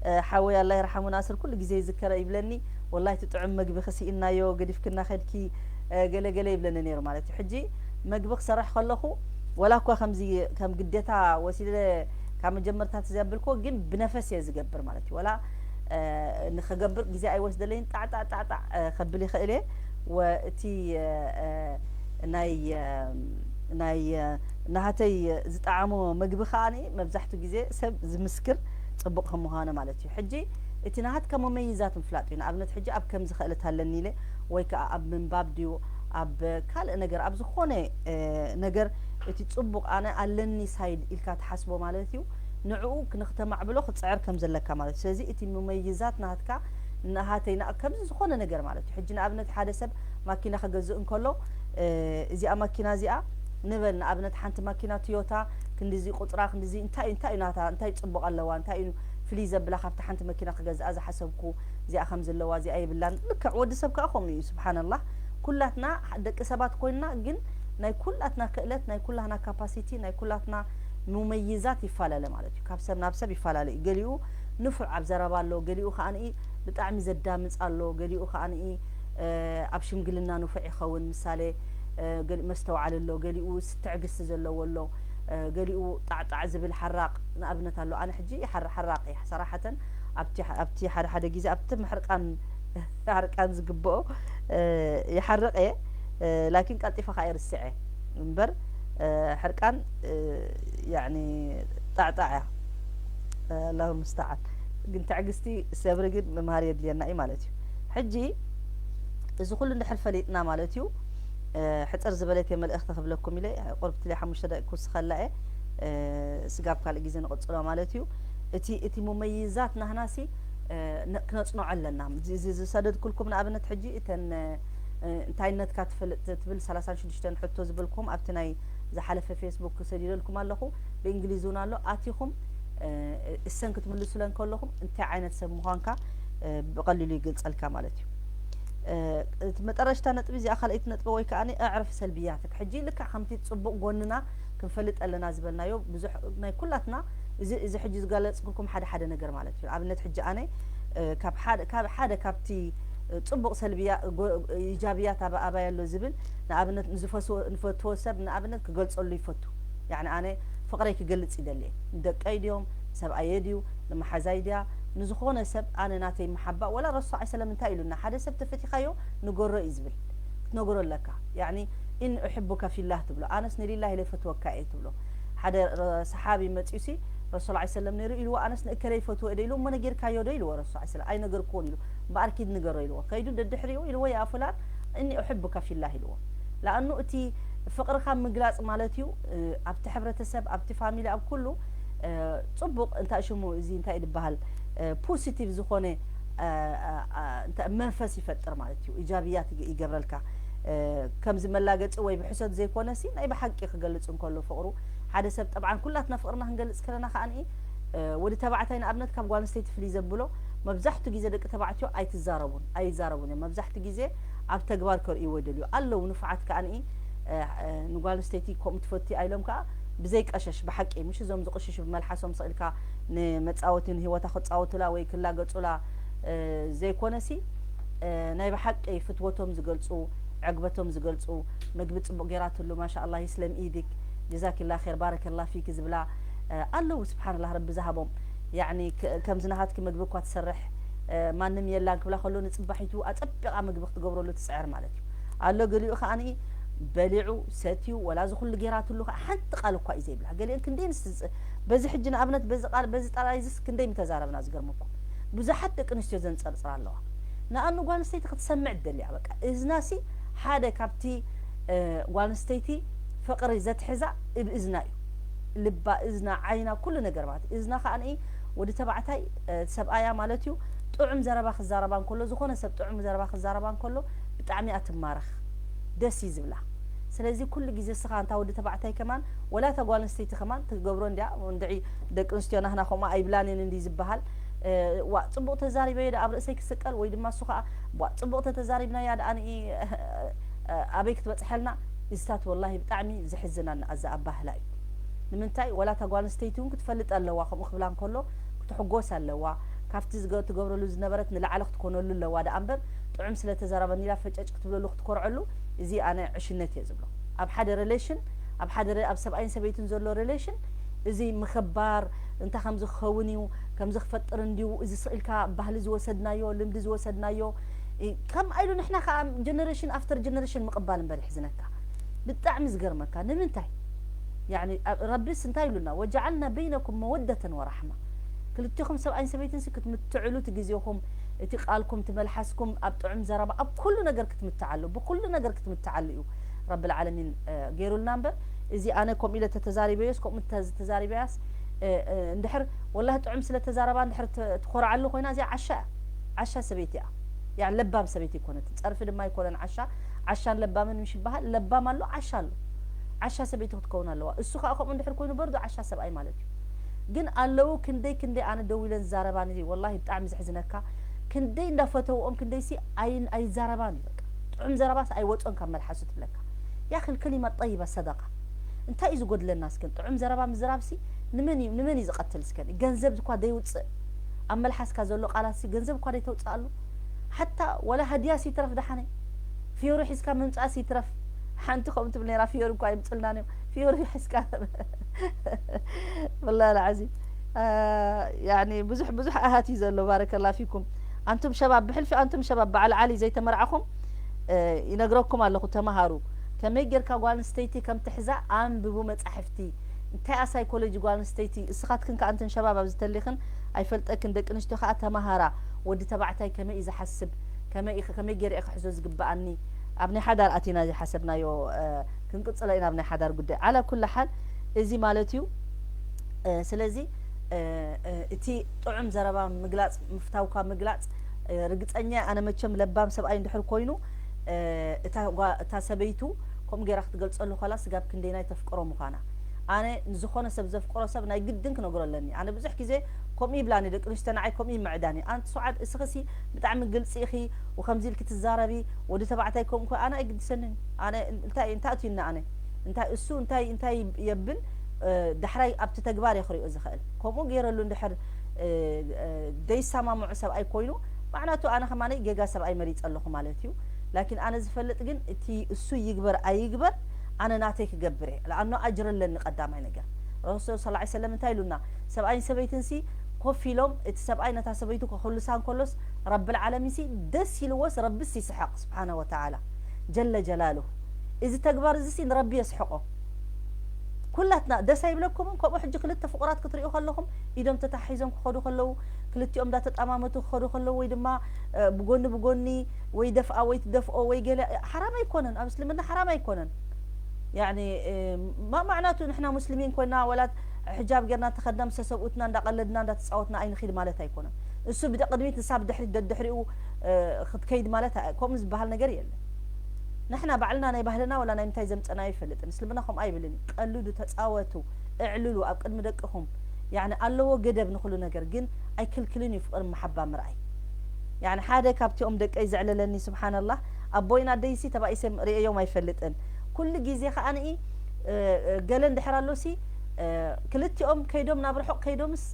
እ፣ ሓወይ ኣላ ይርሓሙ ናስር ኩሉ ግዜ ይዝከረ ይብለኒ፣ "ወላሂ እቲ ጥዑም መግቢ ክስኢናዮ ገዲፍክና ከድኪ፣ እ፣ ገለ ገለ" ይብለኒ ነይሩ ማለት እዩ። ሕጂ መግቢ ክሰርሕ ከለኹ ወላ እኳ ከምዚ ከም ግዴታ ወሲደ ካብ መጀመርታ ተዘብልኮ ግን ብነፈስ እየ ዝገብር ማለት እዩ። ወላ፣ እ፣ ንኸገብር ግዜ ኣይወስደለይን፣ ጣዕ ጣዕ ጣዕ ጣዕ፣ እ፣ ከብል ይኽእል እየ። ወእቲ፣ እ፣ እ፣ ናይ፣ እ፣ ናይ፣ እ፣ ናሃተይ ዝጠዓሞ መግቢ ከኣ መብዛሕትኡ ግዜ ሰብ ዝምስክር ጽቡቕ ከም ምዃኑ ማለት እዩ። ሕጂ እቲ ናሃትካ መመይዛት ምፍላጥ እዩ። ንኣብነት ሕጂ ኣብ ከምዚ ክእለት ኣለኒ ኢለ ወይ ከኣ ኣብ ምንባብ ድዩ ኣብ ካልእ ነገር፣ ኣብ ዝኾነ፣ እ፣ ነገር እቲ ጽቡቕ ኣነ ኣለኒ ሳይድ ኢልካ ትሓስቦ ማለት እዩ። ንዕኡ ንክተማዕብሎ ክትጽዕር ከም ዘለካ ማለት እዩ። ስለዚ እቲ መመይዛት ናትካ፣ ናሃተይ፣ ና-፣ ከምዚ ዝኾነ ነገር ማለት እዩ። ሕጂ ንኣብነት ሓደ ሰብ ማኪና ክገዝእ እንከሎ፣ እ፣ እዚኣ ማኪና እዚኣ ንበል፣ ንኣብነት ሓንቲ ማኪና ቶዮታ ክንዲዚ ቁጽራ፣ ክንዲዚ እንታይ፣ እንታይ እዩ ናታ፣ እንታይ ጽቡቕ ኣለዋ፣ እንታይ እዩ ፍልይ ዘብላ ካብቲ ሓንቲ መኪና ክገዝኣ ዝሓሰብኩ፣ እዚኣ ከም ዘለዋ እዚኣ የብላን። ልክዕ ወዲ ሰብ ከኣ ከምኡ እዩ። ስብሓንላህ፣ ኩላትና ደቂ ሰባት ኮይንና፣ ግን ናይ ኩላትና ክእለት፣ ናይ ኩላትና ካፓሲቲ፣ ናይ ኩላትና ሙመይዛት ይፈላለ ማለት እዩ። ካብ ሰብ ናብ ሰብ ይፈላለ እዩ። ገሊኡ ንፉዕ ኣብ ዘረባ ኣሎ፣ ገሊኡ ከኣ ብጣዕሚ ዘዳምፅ ኣሎ፣ ገሊኡ ከኣ ኣብ ሽምግልና ንፉዕ ይኸውን። ምሳሌ፣ ገሊኡ መስተውዓሊ ኣሎ፣ ገሊኡ ትዕግስቲ ዘለዎ ኣሎ፣ ገሊኡ ጣዕጣዕ ዝብል ሓራቕ ንኣብነት ኣሎ። ኣነ ሕጂ ሓራቕ እየ ሰራሓተን። ኣብቲ ሓደ ሓደ ግዜ ኣብቲ ሕርቃን ሕርቃን ዝግብኦ ይሓርቕ እየ። ላኪን ቀልጢፈ ከዓ ይርስዐ እምበር ሕርቃን ያኒ ጣዕጣዕ እያ። ኣላሁ ሙስተዓን። ግን ትዕግስቲ፣ ሰብሪ ግን ምምሃር የድልየና እዩ ማለት እዩ። ሕጂ እዚ ኩሉ እንድሕር ፈሊጥና ማለት እዩ፣ ሕፅር ዝበለት መልእኽቲ ክብለኩም ኢለ። ቁርብቲ ሓሙሽተ ደቂ ክውስኸላ እየ። ስጋብ ካልእ ግዜ ንቕፅሎ ማለት እዩ። እቲ እቲ ሙመይዛት ናህናሲ ክነፅንዖ ኣለና። ዝሰደድኩልኩም ንኣብነት ሕጂ እተን እንታይነትካ ትፈልጥ ትብል ሰላሳን ሽዱሽተን ሕቶ ዝብልኩም ኣብቲ ናይ ዝሓለፈ ፌስቡክ ክሰዲደልኩም ኣለኹ። ብእንግሊዝ እውን ኣሎ። ኣቲኹም እሰን ክትምልሱለን ከለኹም እንታይ ዓይነት ሰብ ምዃንካ ብቐሊሉ ይገልፀልካ ማለት እዩ። እቲ መጠረሽታ ነጥቢ እዚኣ ካልኣይቲ ነጥቢ ወይ ከዓ ኣዕርፍ ሰልብያትክ። ሕጂ ልክዕ ከምቲ ፅቡቕ ጎንና ክንፈልጥ ኣለና ዝበልናዮ ብዙሕ ናይ ኩላትና እዚ ሕጂ ዝገለፅኩልኩም ሓደ ሓደ ነገር ማለት እዩ። ኣብነት ሕጂ ኣነ ካብ ሓደ ካብቲ ፅቡቕ ሰልብያ ኢጃብያት ኣባይ ኣሎ ዝብል ንኣብነት ንፈትዎ ሰብ ንኣብነት ክገልፀሉ ይፈቱ። ያኒ ኣነ ፍቕረይ ክገልፅ ይደልየ። ንደቀይ ድዮም፣ ሰብኣየ ድዩ፣ ንመሓዛይ ድያ፣ ንዝኾነ ሰብ ኣነ ናተይ መሓባ ወላ ረሱል ሰለም እንታይ ኢሉና ሓደ ሰብ ተፈቲኻዮ ንገሮ እዩ ዝብል። ክትነግሮ ኣለካ። ያኒ ኢን ኡሕቡከ ፊላህ ትብሎ፣ ኣነስ ንሊላህ ኢለ ይፈትወካ እየ ትብሎ። ሓደ ሰሓቢ መፂኡ ሲ ረሱል ሰለም ነይሩ ኢልዎ ኣነስ ንእከለ ይፈትዎ እየ ዶ ኢሉ፣ እሞ ነጊርካዮ ዶ ኢልዎ ረሱል ሰለም። ኣይነገርክዎን ኢሉ። እምበኣር ኪድ ንገሮ ኢልዎ። ከይዱ ደድሕሪኡ ኢልዎ ያ ፉላን እኒ ኡሕቡከ ፊላህ ኢልዎ። ለኣኑ እቲ ፍቕርኻ ምግላፅ ማለት እዩ ኣብቲ ሕብረተሰብ ኣብቲ ፋሚሊ ኣብ ኩሉ ፅቡቕ እንታይ ሽሙ እዚ እንታይ ዝበሃል ፖዚቲቭ ዝኾነ መንፈስ ይፈጥር ማለት እዩ። ኢጃብያት ይገብረልካ። ከምዚ መላገፂ ወይ ብሕሰት ዘይኮነሲ ናይ ብሓቂ ክገልፅ እንከሎ ፍቕሩ ሓደ ሰብ ጠብዓን ኩላትና ፍቕርና ክንገልፅ ከለና ከኣ ወዲ ተባዕታይ ንኣብነት ካብ ጓል ኣንስተይቲ ፍልይ ዘብሎ መብዛሕቱ ግዜ ደቂ ተባዕትዮ ኣይትዛረቡን ኣይዛረቡን እዮም። መብዛሕቱ ግዜ ኣብ ተግባር ከርእይዎ ይደልዩ ኣለዉ። ንፉዓት ከኣ ንጓል ኣንስተይቲ ከምኡ ትፈቲ ኣይሎም ከኣ ብዘይ ቀሸሽ ብሓቂ ምሽ እዞም ዝቕሽሽ ብመልሓሶም ስቕ ኢልካ ንመፃወቲ ንህይወታ ክፃወቱላ ወይ ክላገፁላ ዘይኮነሲ ናይ ብሓቂ ፍትወቶም ዝገልፁ ዕግበቶም ዝገልፁ ምግቢ ፅቡቕ ገይራትሉ ማሻ ኣላ ይስለም ኢድክ ጀዛኪላ ር ባረከላ ፊክ ዝብላ ኣለዉ። ስብሓንላ ረቢ ዝሃቦም ያኒ ከምዚ ናሃትኪ ምግቢ እኳ ትሰርሕ ማንም የላን ክብላ ከሎ ንፅባሒቱ ኣፀቢቓ ምግቢ ክትገብረሉ ትፅዕር ማለት እዩ። ኣሎ ገሊኡ ከዓ በሊዑ ሰትዩ ወላ እዚ ኩሉ ገይራትሉ ከዓ ሓንቲ ቃል እኳ እዩ ዘይብላ። ገሊአን ክንደይ ንስ በዚ ሕጂ ንኣብነት በዚ ቃል በዚ ጠራይዝስ ክንደይ ምተዛረብና ዝገርመኩም ብዙሓት ደቂ ኣንስትዮ ዘንፀርፅራ ኣለዋ። ንኣኑ ጓል ኣንስተይቲ ክትሰምዕ ትደልያ በቃ እዝናሲ ሓደ ካብቲ ጓል ኣንስተይቲ ፍቕሪ ዘትሕዛ እብ እዝና እዩ። ልባ እዝና ዓይና ኩሉ ነገር ማለት እዝና ከዓ ወዲ ተባዕታይ ሰብኣያ ማለት እዩ። ጥዑም ዘረባ ክዛረባ እንከሎ ዝኾነ ሰብ ጥዑም ዘረባ ክዛረባ እንከሎ ብጣዕሚ እያ ትማረኽ ደስ እዩ ዝብላ። ስለዚ ኩሉ ግዜ እስኻ እንታ ወዲ ተባዕታይ ከማን ወላ እታ ጓል ኣንስተይቲ ከማን ትገብሮ እንዲያ እንድዒ ደቂ ኣንስትዮ ናህና ከምኡ ኣይብላንን እንዲ ዝበሃል ዋ ፅቡቕ ተዛሪበዮ ዳ ኣብ ርእሰይ ክስቀል ወይ ድማ እሱ ከዓ ዋ ፅቡቕ ተተዛሪብናያ ዳ ኣነ ኣበይ ክትበፅሐልና እዚታት ወላሂ ብጣዕሚ ዘሕዝናኒ ኣዛ ኣባህላ እዩ። ንምንታይ ወላ እታ ጓል ኣንስተይቲ እውን ክትፈልጥ ኣለዋ ከምኡ ክብላ እንከሎ ክትሕጎስ ኣለዋ። ካብቲ ትገብረሉ ዝነበረት ንላዕሊ ክትኮነሉ ኣለዋ ደኣ እምበር ጥዑም ስለ ተዛረበኒ ኢላ ፈጨጭ ክትብለሉ ክትኮርዐሉ እዚ ኣነ ዕሽነት እየ ዝብሎ። ኣብ ሓደ ሪሌሽን ኣብ ሓደ ኣብ ሰብኣይን ሰበይትን ዘሎ ሪሌሽን እዚ ምኽባር እንታይ ከምዚ ክኸውን እዩ ከምዚ ክፈጥር እንድዩ እዚ ስቕ ኢልካ ባህሊ ዝወሰድናዮ ልምዲ ዝወሰድናዮ ከምኣ ኢሉ ንሕና ከዓ ጀነሬሽን ኣፍተር ጀነሬሽን ምቕባል እምበር ይሕዝነካ። ብጣዕሚ ዝገርመካ ንምንታይ ረቢስ እንታይ ኢሉና ወጀዓልና በይነኩም መወደተን ወራሕማ ክልቲኹም ሰብኣይን ሰበይትን ክትምትዕሉ እቲ ግዜኹም እቲ ቃልኩም እቲ መልሓስኩም ኣብ ጥዑም ዘረባ ኣብ ኩሉ ነገር ክትምትዓሉ ብኩሉ ነገር ክትምትዓሉ እዩ ረቢ ልዓለሚን ገይሩልና እምበር እዚ ኣነ ከምኡ ኢለ ተተዛሪበዮስ ከምኡ ተዛሪበያስ እንድሕር ወላሂ ጥዑም ስለ ተዛረባ እንድሕር ትኮርዓሉ ኮይና እዚኣ ዓሻ እያ ዓሻ ሰበይቲ እያ ያ ለባም ሰበይቲ ይኮነትን ጸርፊ ድማ ይኮነን ዓሻ ዓሻን ለባምን ምሽ ይበሃል ለባም ኣሎ ዓሻ ኣሎ ዓሻ ሰበይቲ ክትከውን ኣለዋ እሱ ከዓ ከምኡ እንድሕር ኮይኑ በርዶ ዓሻ ሰብኣይ ማለት እዩ ግን ኣለዉ ክንደይ ክንደይ ኣነ ደው ኢለን ዝዛረባኒ ወላሂ ብጣዕሚ ዘሕዝነካ ክንደይ እንዳፈተውኦም ክንደይሲ ኣይን ኣይዛረባን እዩ። በቃ ጥዑም ዘረባስ ኣይወጾን ካብ መልሓሱ ትብለካ። ያ ክልክል ይመጠይበ ሰደቃ እንታይ እዩ ዝጎድለና? እስክን ጥዑም ዘረባ ምዝራብሲ ንመን እዩ ንመን እዩ ዝቐትል? እስከን ገንዘብ እኳ ደይውፅእ ኣብ መልሓስካ ዘሎ ቃላትሲ ገንዘብ እኳ ደይተውፅኣሉ ሓታ ወላ ሃዲያሲ ይትረፍ ደሓነ ፊዮሪ ሒዝካ ምምፃእሲ ይትረፍ ሓንቲ ከምኡ ትብል ነራ ፊዮሪ እኳ ይምፅልናን እዮም ፊዮሪ ሒዝካ ወላ ልዓዚም ያኒ ብዙሕ ብዙሕ ኣሃት እዩ ዘሎ። ባረከላ ፊኩም ኣንቱም ሸባብ ብሕልፊ ኣንቱም ሸባብ በዓል ዓሊ ዘይተመርዓኹም ይነግረኩም ኣለኹ ተመሃሩ ከመይ ጌርካ ጓል ኣንስተይቲ ከም ትሕዛ ኣንብቡ መጻሕፍቲ እንታይ ሳይኮሎጂ ጓል ኣንስተይቲ እስኻትክን ከኣ እንትን ሸባብ ኣብዚ ተሊኽን ኣይፈልጠክን ደቂ ኣንስትዮ ከኣ ተመሃራ ወዲ ተባዕታይ ከመይ እዩ ዝሓስብ ከመይ ገይረ ክሕዞ ዝግብኣኒ ኣብ ናይ ሓዳር ኣቲና ዝሓሰብናዮ ክንቅጽሎ ኢና ኣብ ናይ ሓዳር ጉዳይ ዓላ ኩሉ ሓል እዚ ማለት እዩ ስለዚ እቲ ጥዑም ዘረባ ምግላጽ ምፍታውካ ምግላጽ ርግጸኛ ኣነ መቸም ለባም ሰብኣይ እንድሕር ኮይኑ እታ ሰበይቱ ከምኡ ገይራ ክትገልጸሉ ከላ ስጋብ ክንደይናይ ተፍቅሮ ምዃና ኣነ ንዝኾነ ሰብ ዘፍቅሮ ሰብ ናይ ግድን ክነግሮ ኣለኒ ኣነ ብዙሕ ግዜ ከምኡ ይብላኒ ደቂ ኣንስትዮ ንዓይ ከምኡ ይምዕዳኒ ኣንቲ ሱዓድ እስኽሲ ብጣዕሚ ግልጺ ኢኺ ወከምዚ ኢልኪ ትዛረቢ ወዲ ተባዕታይ ከምኡ ኣነ ኣይግድሰንን ኣነ እንታይ እንታይ ኣትዩና ኣነ እንታይ እሱ እንታይ እንታይ የብል ዳሕራይ ኣብቲ ተግባር እየ ክሪኦ ዝኽእል ከምኡ ገይረሉ እንድሕር ደይሰማምዑ ሰብኣይ ኮይኑ ማዕናቱ ኣነ ከማነይ ጌጋ ሰብኣይ መሪፀ ኣለኹ ማለት እዩ ላኪን ኣነ ዝፈልጥ ግን እቲ እሱ ይግበር ኣይግበር ኣነ ናተይ ክገብር እየ ለኣኖ ኣጅር ኣለኒ ቀዳማይ ነገር ረሱል ስ ሰለም እንታይ ኢሉና ሰብኣይን ሰበይትንሲ ኮፍ ኢሎም እቲ ሰብኣይ ነታ ሰበይቱ ከኹልሳ እንከሎስ ረብል ዓለሚንሲ ደስ ኢልዎስ ረብስ ይስሐቕ ስብሓነ ወተዓላ ጀለ ጀላሉ እዚ ተግባር እዚሲ ንረቢ የስሕቆ ኩላትና ደስ ኣይብለኩምን ከምኡ ሕጂ ክልተ ፍቁራት ክትሪኡ ከለኹም ኢዶም ተታሒዞም ክኸዱ ከለዉ ክልቲኦም እንዳተጣማመቱ ክኸዱ ከለዉ ወይ ድማ ብጎኒ ብጎኒ ወይ ደፍኣ ወይ ትደፍኦ ወይ ገለ ሓራም ኣይኮነን ኣብ እስልምና ሓራም ኣይኮነን ያኒ ማ ማዕናቱ ንሕና ሙስሊሚን ኮይና ወላ ሕጃብ ጌርና ተኸድና ምስ ሰብኡትና እንዳቀለድና እንዳተፃወትና ኣይንኺድ ማለት ኣይኮነን እሱ ብደቅድሚት ንሳ ብድሕሪት ደድሕሪኡ ክትከይድ ማለት ከምኡ ዝበሃል ነገር የለን ንሕና ባዕልና ናይ ባህልና ወላ ናይ ምንታይ ዘምፀናዮ ይፈልጥን እስልምና ከምኡ ኣይብልን ቀልዱ ተፃወቱ እዕልሉ ኣብ ቅድሚ ደቅኹም ያኒ ኣለዎ ገደብ ንኹሉ ነገር ግን ኣይክልክልን እዩ ፍቅርን መሓባ ምርኣይ ያኒ ሓደ ካብቲኦም ደቀይ ዘዕለለኒ ስብሓንላህ ኣቦይን ኣደይሲ ተባኢሰ ርእዮም ኣይፈልጥን ኩሉ ግዜ ከዓኒ ገለ እንድሕር ኣሎሲ ክልቲኦም ከይዶም ናብ ርሑቕ ከይዶምስ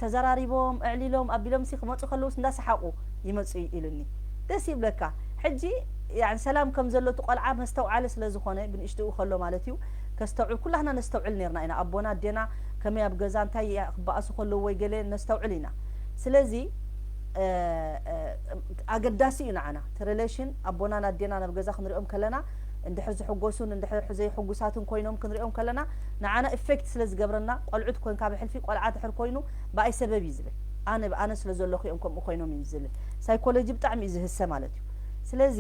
ተዘራሪቦም ኣዕሊሎም ኣቢሎምሲ ክመፁ ከለውስ እንዳሰሓቑ ይመፁ ኢሉኒ ደስ ይብለካ ሕጂ ሰላም ከም ዘሎ እቲ ቆልዓ መስተውዓሊ ስለ ዝኾነ ብንእሽትኡ ከሎ ማለት እዩ ከስተውዕል ኩላህና ነስተውዕል ነርና ኢና ኣቦና ኣዴና ከመይ ኣብ ገዛ እንታይ ክበኣሱ ከለዉ ወይ ገለ ነስተውዕል ኢና ስለዚ ኣገዳሲ እዩ ንዓና እቲ ሪሌሽን ኣቦናን ኣዴናን ኣብ ገዛ ክንሪኦም ከለና እንድሕር ዝሕጎሱን እንድሕር ዘይሕጉሳትን ኮይኖም ክንሪኦም ከለና ንዓና ኢፌክት ስለ ዝገብረና ቆልዑት ኮንካ ብሕልፊ ቆልዓ ድሕር ኮይኑ ብኣይ ሰበብ እዩ ዝብል ኣነ ብኣነ ስለ ዘለኹ እዮም ከምኡ ኮይኖም እዩ ዝብል ሳይኮሎጂ ብጣዕሚ እዩ ዝህሰ ማለት እዩ ስለዚ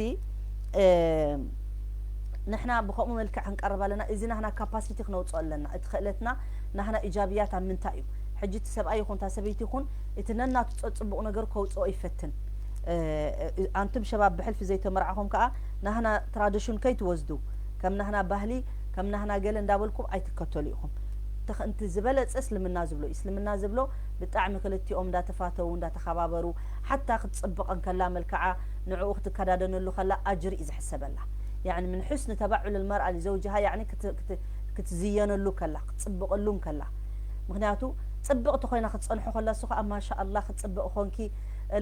ንሕና ብከምኡ መልክዕ ክንቀርብ ኣለና እዚ ናህና ካፓሲቲ ክነውፅኦ ኣለና እቲ ክእለትና ናህና ኢጃብያት ኣብ ምንታይ እዩ ሕጂ እቲ ሰብኣይ ይኹን እታ ሰበይቲ ይኹን እቲ ነናቱ ፀፅቡቕ ነገር ከውፅኦ ይፈትን ኣንቱም ሸባብ ብሕልፊ ዘይተመርዓኹም ከዓ ናህና ትራዲሽን ከይትወስዱ ከም ናህና ባህሊ ከም ናህና ገለ እንዳበልኩም ኣይትከተሉ ኢኹም እቲ ዝበለፀ እስልምና ዝብሎ እዩ እስልምና ዝብሎ ብጣዕሚ ክልቲኦም እንዳተፋተዉ እንዳተኸባበሩ ሓታ ክትፅብቕ እንከላ መልክዓ ንዕኡ ክትከዳደነሉ ከላ ኣጅሪ እዩ ዝሕሰበላ ያኒ ምን ሕስኒ ተባዑል ልመርኣ ሊዘውጅሃ ያኒ ክትዝየነሉ ከላ ክትፅብቐሉ ከላ ምክንያቱ ፅብቕቲ ኮይና ክትፀንሖ ከላ እሱ ከዓ ማሻ ኣላ ክትፅብቕ ኮንኪ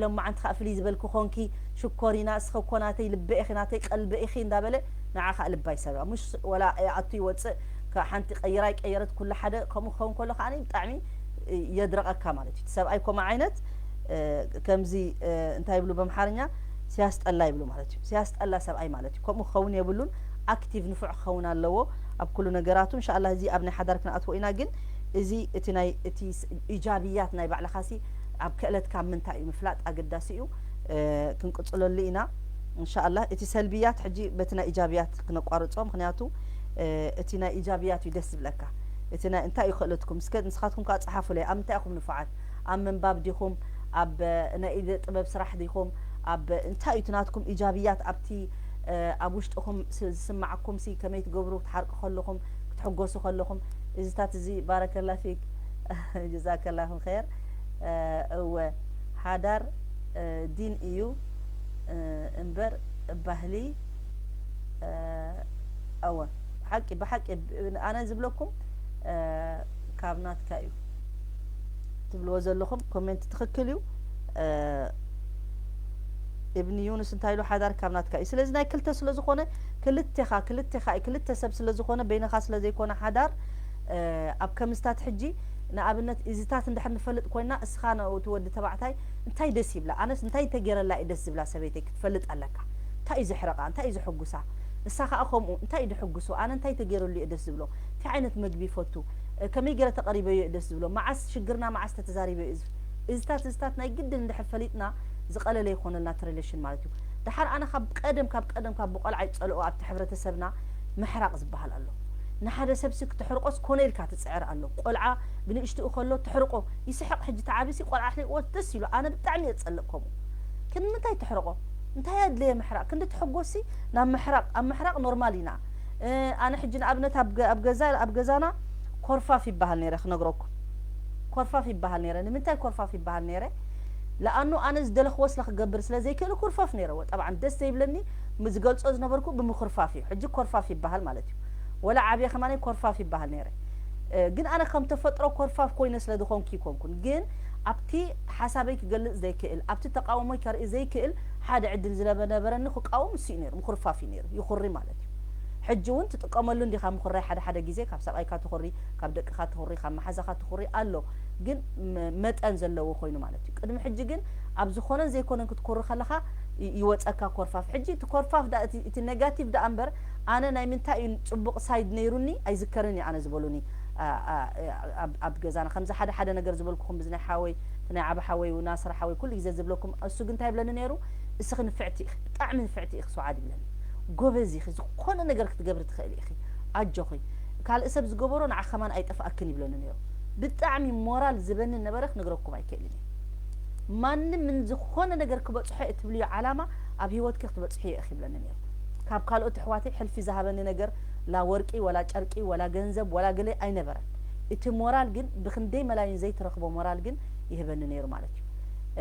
ሎማዓንቲ ከዓ ፍልይ ዝበልኪ ኮንኪ ሽኮሪና እስኸ እኮ ናተይ ልበ ኢኺ ናተይ ቀልበ ኢኺ እንዳበለ ንዓ ከዓ ልባ ይሰብራ ምሽ ወላ ይኣቱ ይወፅእ ሓንቲ ቀይራ ይቀየረት ኩሉ ሓደ ከምኡ ክኸውን ከሎ ከዓ ብጣዕሚ የድረቐካ ማለት እዩ ሰብኣይ ኮማ ዓይነት ከምዚ እንታይ ይብሉ በምሓርኛ ሲያስጠላ ይብሉ ማለት እዩ ሲያስጠላ ሰብኣይ ማለት እዩ ከምኡ ክኸውን የብሉን ኣክቲቭ ንፉዕ ክኸውን ኣለዎ ኣብ ኩሉ ነገራቱ እንሻላ እዚ ኣብ ናይ ሓዳር ክንኣትዎ ኢና ግን እዚ እቲ ናይ እቲ ኢጃብያት ናይ ባዕልኻሲ ኣብ ክእለትካ ምንታይ እዩ ምፍላጥ ኣገዳሲ እዩ ክንቅፅለሉ ኢና እንሻላ እቲ ሰልብያት ሕጂ በቲ ናይ ኢጃብያት ክነቋርፆ ምክንያቱ እቲ ናይ ኢጃብያት እዩ ደስ ዝብለካ እቲ ናይ እንታይ እዩ ክእለትኩም እስከ ንስኻትኩም ከዓ ፀሓፉለይ ኣብ ምንታይ ኢኹም ንፉዓት ኣብ ምንባብ ዲኹም ኣብ ናይ ኢደ ጥበብ ስራሕ ዲኹም ኣብ እንታይ እዩ ናትኩም ኢጃብያት ኣብቲ ኣብ ውሽጥኹም ዝስማዓኩም ሲ ከመይ ትገብሩ ክትሓርቁ ከለኹም ክትሕጎሱ ከለኹም እዚታት እዚ ባረከላ ፊክ ጀዛከላኩም ኸይር እወ ሓዳር እ፣ ዲን እዩ፣ እ፣ እምበር ባህሊ፣ እ፣ ኣወ፣ ሓቂ፣ ብሓቂ፣ ብ-፣ ኣነ ዝብለኩም፣ እ፣ ካብ ናትካ እዩ ትብልዎ ዘለኹም ኮሜንት ትኽክል እዩ። እ፣ እብኒ ዩኑስ እንታይ ኢሉ? ሓዳር ካብ ናትካ እዩ። ስለዚ ናይ ክልተ ስለ ዝኾነ፣ ክልቴኻ፣ ክልቴኻ እዩ፣ ክልተ ሰብ ስለ ዝኾነ፣ በይንኻ ስለ ዘይኮነ ሓዳር፣ እ፣ ኣብ ከምስታት ሕጂ፣ ንኣብነት፣ እዚታት እንድሕር ንፈልጥ ኮይና፣ እስኻ ነ-፣ እቲ ወዲ ተባዕታይ እንታይ ደስ ይብላ? ኣነስ እንታይ እንተገይረላ እዩ ደስ ዝብላ ሰበይተይ ክትፈልጥ ኣለካ። እንታይ እዩ ዘሕርቓ? እንታይ እዩ ዘሐጉሳ? ንሳ ኸኣ ከምኡ፣ እንታይ እዩ ደሐጉሶ? ኣነ እንታይ ተገይረሉ እየ ደስ ዝብሎ? እንታይ ዓይነት መግቢ ይፈቱ? እ፣ ከመይ ገይረ ተቐሪበዮ እየ ደስ ዝብሎ? መዓስ ሽግርና መዓስ ተተዛሪበዮ እዩ ዝፍ-፣ እዚታት፣ እዚታት ናይ ግድን እንድሕር ፈሊጥና ዝቐለለ ይኾነልና እቲ ሪሌሽን ማለት እዩ። ደሓር ኣነ ካብ ቀደም፣ ካብ ቀደም፣ ካብ ብቆልዓ ይጸልኦ ኣብቲ ሕብረተሰብና ምሕራቕ ዝበሃል ኣሎ። ንሓደ ሰብሲ ክተሕርቆስ ኮነ ኢልካ ትጽዕር ኣሎ። ቆልዓ ብንእሽትኡ ከሎ ተሕርቆ ይስሕቕ። ሕጂ ተዓቢሲ ቆልዓ ኣሕሪቕዎ ደስ ኢሉ። ኣነ ብጣዕሚ እየ ዝጸልእ ከምኡ። ክንዲ ምንታይ ተሕርቆ? እንታይ ኣድለየ ምሕራቕ? ክንዲ ተሐጎስሲ ናብ ምሕራቕ፣ ኣብ ምሕራቕ ኖርማል ኢና። እ፣ ኣነ ሕጂ ንኣብነት ኣብ ገ-፣ ኣብ ገዛ፣ ኣብ ገዛና ኮርፋፍ ይበሃል ነይረ ክነግረኩም። ኮርፋፍ ይበሃል ነይረ። ንምንታይ ኮርፋፍ ይበሃል ነይረ? ለኣኑ ኣነ ዝደለኽዎ ስለ ክገብር ስለ ዘይክእል ኮርፋፍ ነይረ። ጠብዓን ደስ ዘይብለኒ ም-፣ ዝገልጾ ዝነበርኩ ብምኹርፋፍ እዩ። ሕጂ ኮርፋፍ ይበሃል ማለት እዩ። ወላ ዓብየ ከማነይ ኮርፋፍ ይበሃል ነይረ። እ፣ ግን ኣነ ከም ተፈጥሮ ኮርፋፍ ኮይነ ስለ ዝኾንኩ ይኮንኩን። ግን ኣብቲ ሓሳበይ ክገልጽ ዘይክእል፣ ኣብቲ ተቃውሞይ ከርኢ ዘይክእል ሓደ ዕድል ዝነበረኒ ክቃወም እሱ እዩ ነይሩ። ምኹርፋፍ እዩ ነይሩ። ይኹሪ ማለት እዩ። ሕጂ እውን ትጥቀመሉ እንዲኻ ምኹራይ ሓደ ሓደ ግዜ ካብ ሰብኣይካ ትኹሪ፣ ካብ ደቅኻ ትኹሪ፣ ካብ መሓዛኻ ትኹሪ ኣሎ። ግን መ-፣ መጠን ዘለዎ ኮይኑ ማለት እዩ። ቅድሚ ሕጂ ግን ኣብ ዝኾነን ዘይኮነን ክትኩሪ ከለኻ ይ-፣ ይወጸካ ኮርፋፍ። ሕጂ እቲ ኮርፋፍ ዳ-፣ እቲ፣ እቲ ኔጋቲቭ ደኣ እምበር ኣነ ናይ ምንታይ እዩ ጽቡቕ ሳይድ ነይሩኒ ኣይዝከርን እዩ ኣነ ዝበሉኒ። ኣ-፣ ኣ-፣ ኣብ፣ ኣብ ገዛና ከምዚ ሓደ ሓደ ነገር ዝበልኩኹም ብዚ ናይ ሓወይ፣ እቲ ናይ ዓቢ ሓወይ፣ ናስር ሓወይ ኩሉ ግዜ ዝብለኩም እሱ ግን እንታይ ይብለኒ ነይሩ? እስኺ ንፍዕቲ ኢኺ፣ ብጣዕሚ ንፍዕቲ ኢኺ ሱዓድ ይብለኒ። ጎበዝ ኢኺ፣ ዝኾነ ነገር ክትገብሪ ትኽእሊ ኢኺ። ኣጆኺ። ካልእ ሰብ ዝገበሮ ንዓ ከማን ኣይጠፍኣክን ይብለኒ ነይሩ። ብጣዕሚ ሞራል ዝበኒ ነበረ ክነግረኩም ኣይክእልን እየ። ማንም ምን ዝኾነ ነገር ክበጽሖ እየ ትብልዮ ዓላማ ኣብ ህይወትኪ ክትበጽሕዮ ኢኺ ይብለኒ ነይሩ። ካብ ካልኦት ኣሕዋተይ ሕልፊ ዝሃበኒ ነገር ላ ወርቂ፣ ወላ ጨርቂ፣ ወላ ገንዘብ፣ ወላ ገለ ኣይነበረን። እቲ ሞራል ግን ብኽንደይ መላይን ዘይትረኽቦ ሞራል ግን ይህበኒ ነይሩ ማለት እዩ።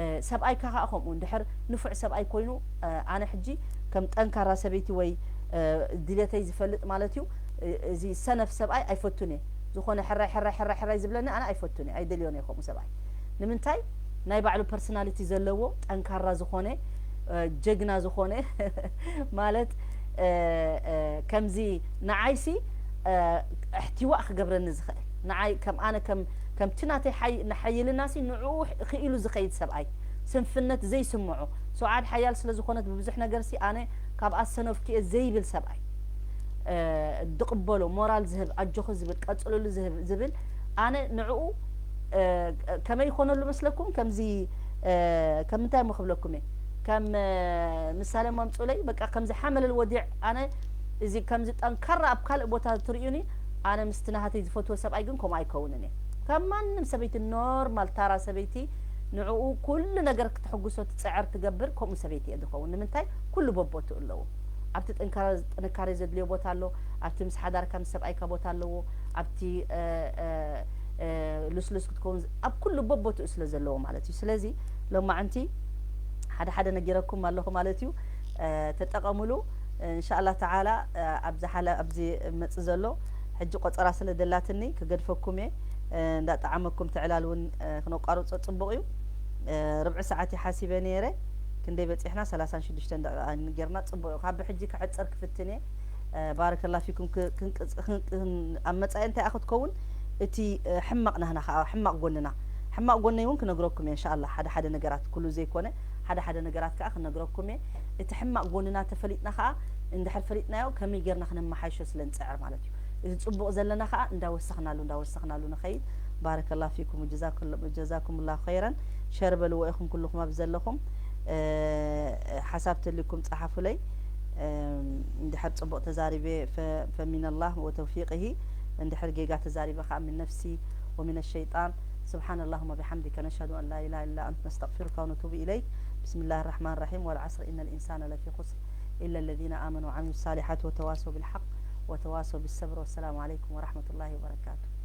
እ፣ ሰብኣይካ ከኣ ከምኡ እንድሕር ንፉዕ ሰብኣይ ኮይኑ፣ እ፣ ኣነ ሕጂ ከም ጠንካራ ሰበይቲ ወይ፣ እ፣ ድሌተይ ዝፈልጥ ማለት እዩ፣ እ፣ እዚ ሰነፍ ሰብኣይ ኣይፈቱን እየ። ዝኾነ ሕራይ፣ ሕራይ፣ ሕራይ፣ ሕራይ ዝብለኒ ኣነ ኣይፈቱን እየ፣ ኣይደልዮን እየ ከምኡ ሰብኣይ። ንምንታይ? ናይ ባዕሉ ፐርሶናሊቲ ዘለዎ፣ ጠንካራ ዝኾነ፣ እ፣ ጀግና ዝኾነ ማለት፣ እ፣ እ፣ ከምዚ ንዓይሲ፣ እ፣ እሕትዋእ ክገብረኒ ዝኽእል፣ ንዓይ ከም ኣነ ከም፣ ከምቲ ናተይ ሓይ-፣ ንሓይልናሲ ንዕኡ ክኢሉ ዝኸይድ ሰብኣይ፣ ስንፍነት ዘይስምዖ፣ ሱዓድ ሓያል ስለ ዝኾነት ብብዙሕ ነገርሲ ኣነ ካብኣ ሰነፍኩ እየ ዘይብል ሰብኣይ፣ እ፣ ድቕበሎ፣ ሞራል ዝህብ፣ ኣጆኺ ዝብል፣ ቀጽልሉ ዝህብ፣ ዝብል ኣነ ንዕኡ፣ እ፣ ከመይ ይኾነሉ መስለኩም? ከምዚ፣ እ፣ ከም ምንታይ እሞ ክብለኩም እየ? ከም፣ እ፣ ምሳሌ እሞ ኣምጽኡለይ። በቃ ከምዚ ሓመለል ወዲዕ ኣነ እዚ ከምዚ ጠንካራ ኣብ ካልእ ቦታ ትርእዩኒ፣ ኣነ ምስቲ ናሃተይ ዝፈትዎ ሰብኣይ ግን ከምኡ ኣይከውንን እየ። ከም ማንም ሰበይቲ ኖርማል ታራ ሰበይቲ ንዕኡ ኩሉ ነገር ክትሕጉሶ ትጽዕር ትገብር፣ ከምኡ ሰበይቲ እየ ዝኸውን። ንምንታይ? ኩሉ በቦትኡ ኣለዎ። ኣብቲ ጥንካረ-፣ ጥንካሬ ዘድልዮ ቦታ ኣሎ፣ ኣብቲ ምስ ሓዳርካ ምስ ሰብኣይካ ቦታ ኣለዎ፣ ኣብቲ፣ እ፣ እ፣ እ፣ ልስሉስ ክትከውን ዝ-፣ ኣብ ኩሉ በቦትኡ ስለ ዘለዎ ማለት እዩ። ስለዚ ሎማዕንቲ ሓደ ሓደ ነጊረኩም ኣለኹ ማለት እዩ። እ፣ ተጠቐሙሉ። እንሻኣላህ ተዓላ፣ እ፣ ኣብዚ ሓለ-፣ ኣብዚ መጽእ ዘሎ ሕጂ ቆጸራ ስለ ደላትኒ ክገድፈኩም እየ። እ፣ እንዳጠዓመኩም ትዕላል እውን፣ እ፣ ክነቋርጾ ጽቡቕ እዩ። እ፣ ርብዒ ሰዓት እየ ሓሲበ ነይረ። ክንደይ በጺሕና? ሰላሳን ሽዱሽተን ደቂቓ ጌርና። ጽቡቕ እዩ። ካብ ሕጂ ክሕጽር ክፍትን እየ። እ፣ ባረከላ ፊኩም። ክ-፣ ክንቅጽ-፣ ክን-፣ ክን-፣ ኣብ መጻኢ እንታይ ክትከውን እቲ፣ እ፣ ሕማቕ ናህና ከኣ፣ ሕማቕ ጎንና፣ ሕማቕ ጎነይ እውን ክነግረኩም እየ፣ እንሻኣላህ። ሓደ ሓደ ነገራት፣ ኩሉ ዘይኮነ፣ ሓደ ሓደ ነገራት ከኣ ክነግረኩም እየ። እቲ ሕማቕ ጎንና ተፈሊጥና ከኣ፣ እንድሕር ፈሊጥናዮ፣ ከመይ ጌርና ክነመሓይሾ ስለ ንጽዕር ማለት እዩ። እዚ ጽቡቕ ዘለና ከኣ እንዳወሰኽናሉ፣ እንዳወሰኽናሉ ንኸይድ። ባረከላ ፊኩም፣ ጀዛኩል-፣ ጀዛኩሙላሁ ኸይረን። ሸር በልዎ ኢኹም ኩልኹም ኣብ ዘለኹም፣ እ፣ ሓሳብ ተልዩኩም ጸሓፉለይ። እ፣ እንድሕር ጽቡቕ ተዛሪበ ፈ-፣ ፈሚነላህ ወተውፊቅሂ፣ እንድሕር ጌጋ ተዛሪበ ከኣ ምን ነፍሲ ወሚነ ሸይጣን። سبحان اللهم وبحمدك، نشهد أن لا إله إلا أنت، نستغفرك ونتوب إليك. بسم الله الرحمن الرحيم، والعصر، إن الإنسان لفي خسر، إلا الذين آمنوا وعملوا الصالحات وتواصوا بالحق وتواصوا بالصبر. والسلام عليكم ورحمة الله وبركاته.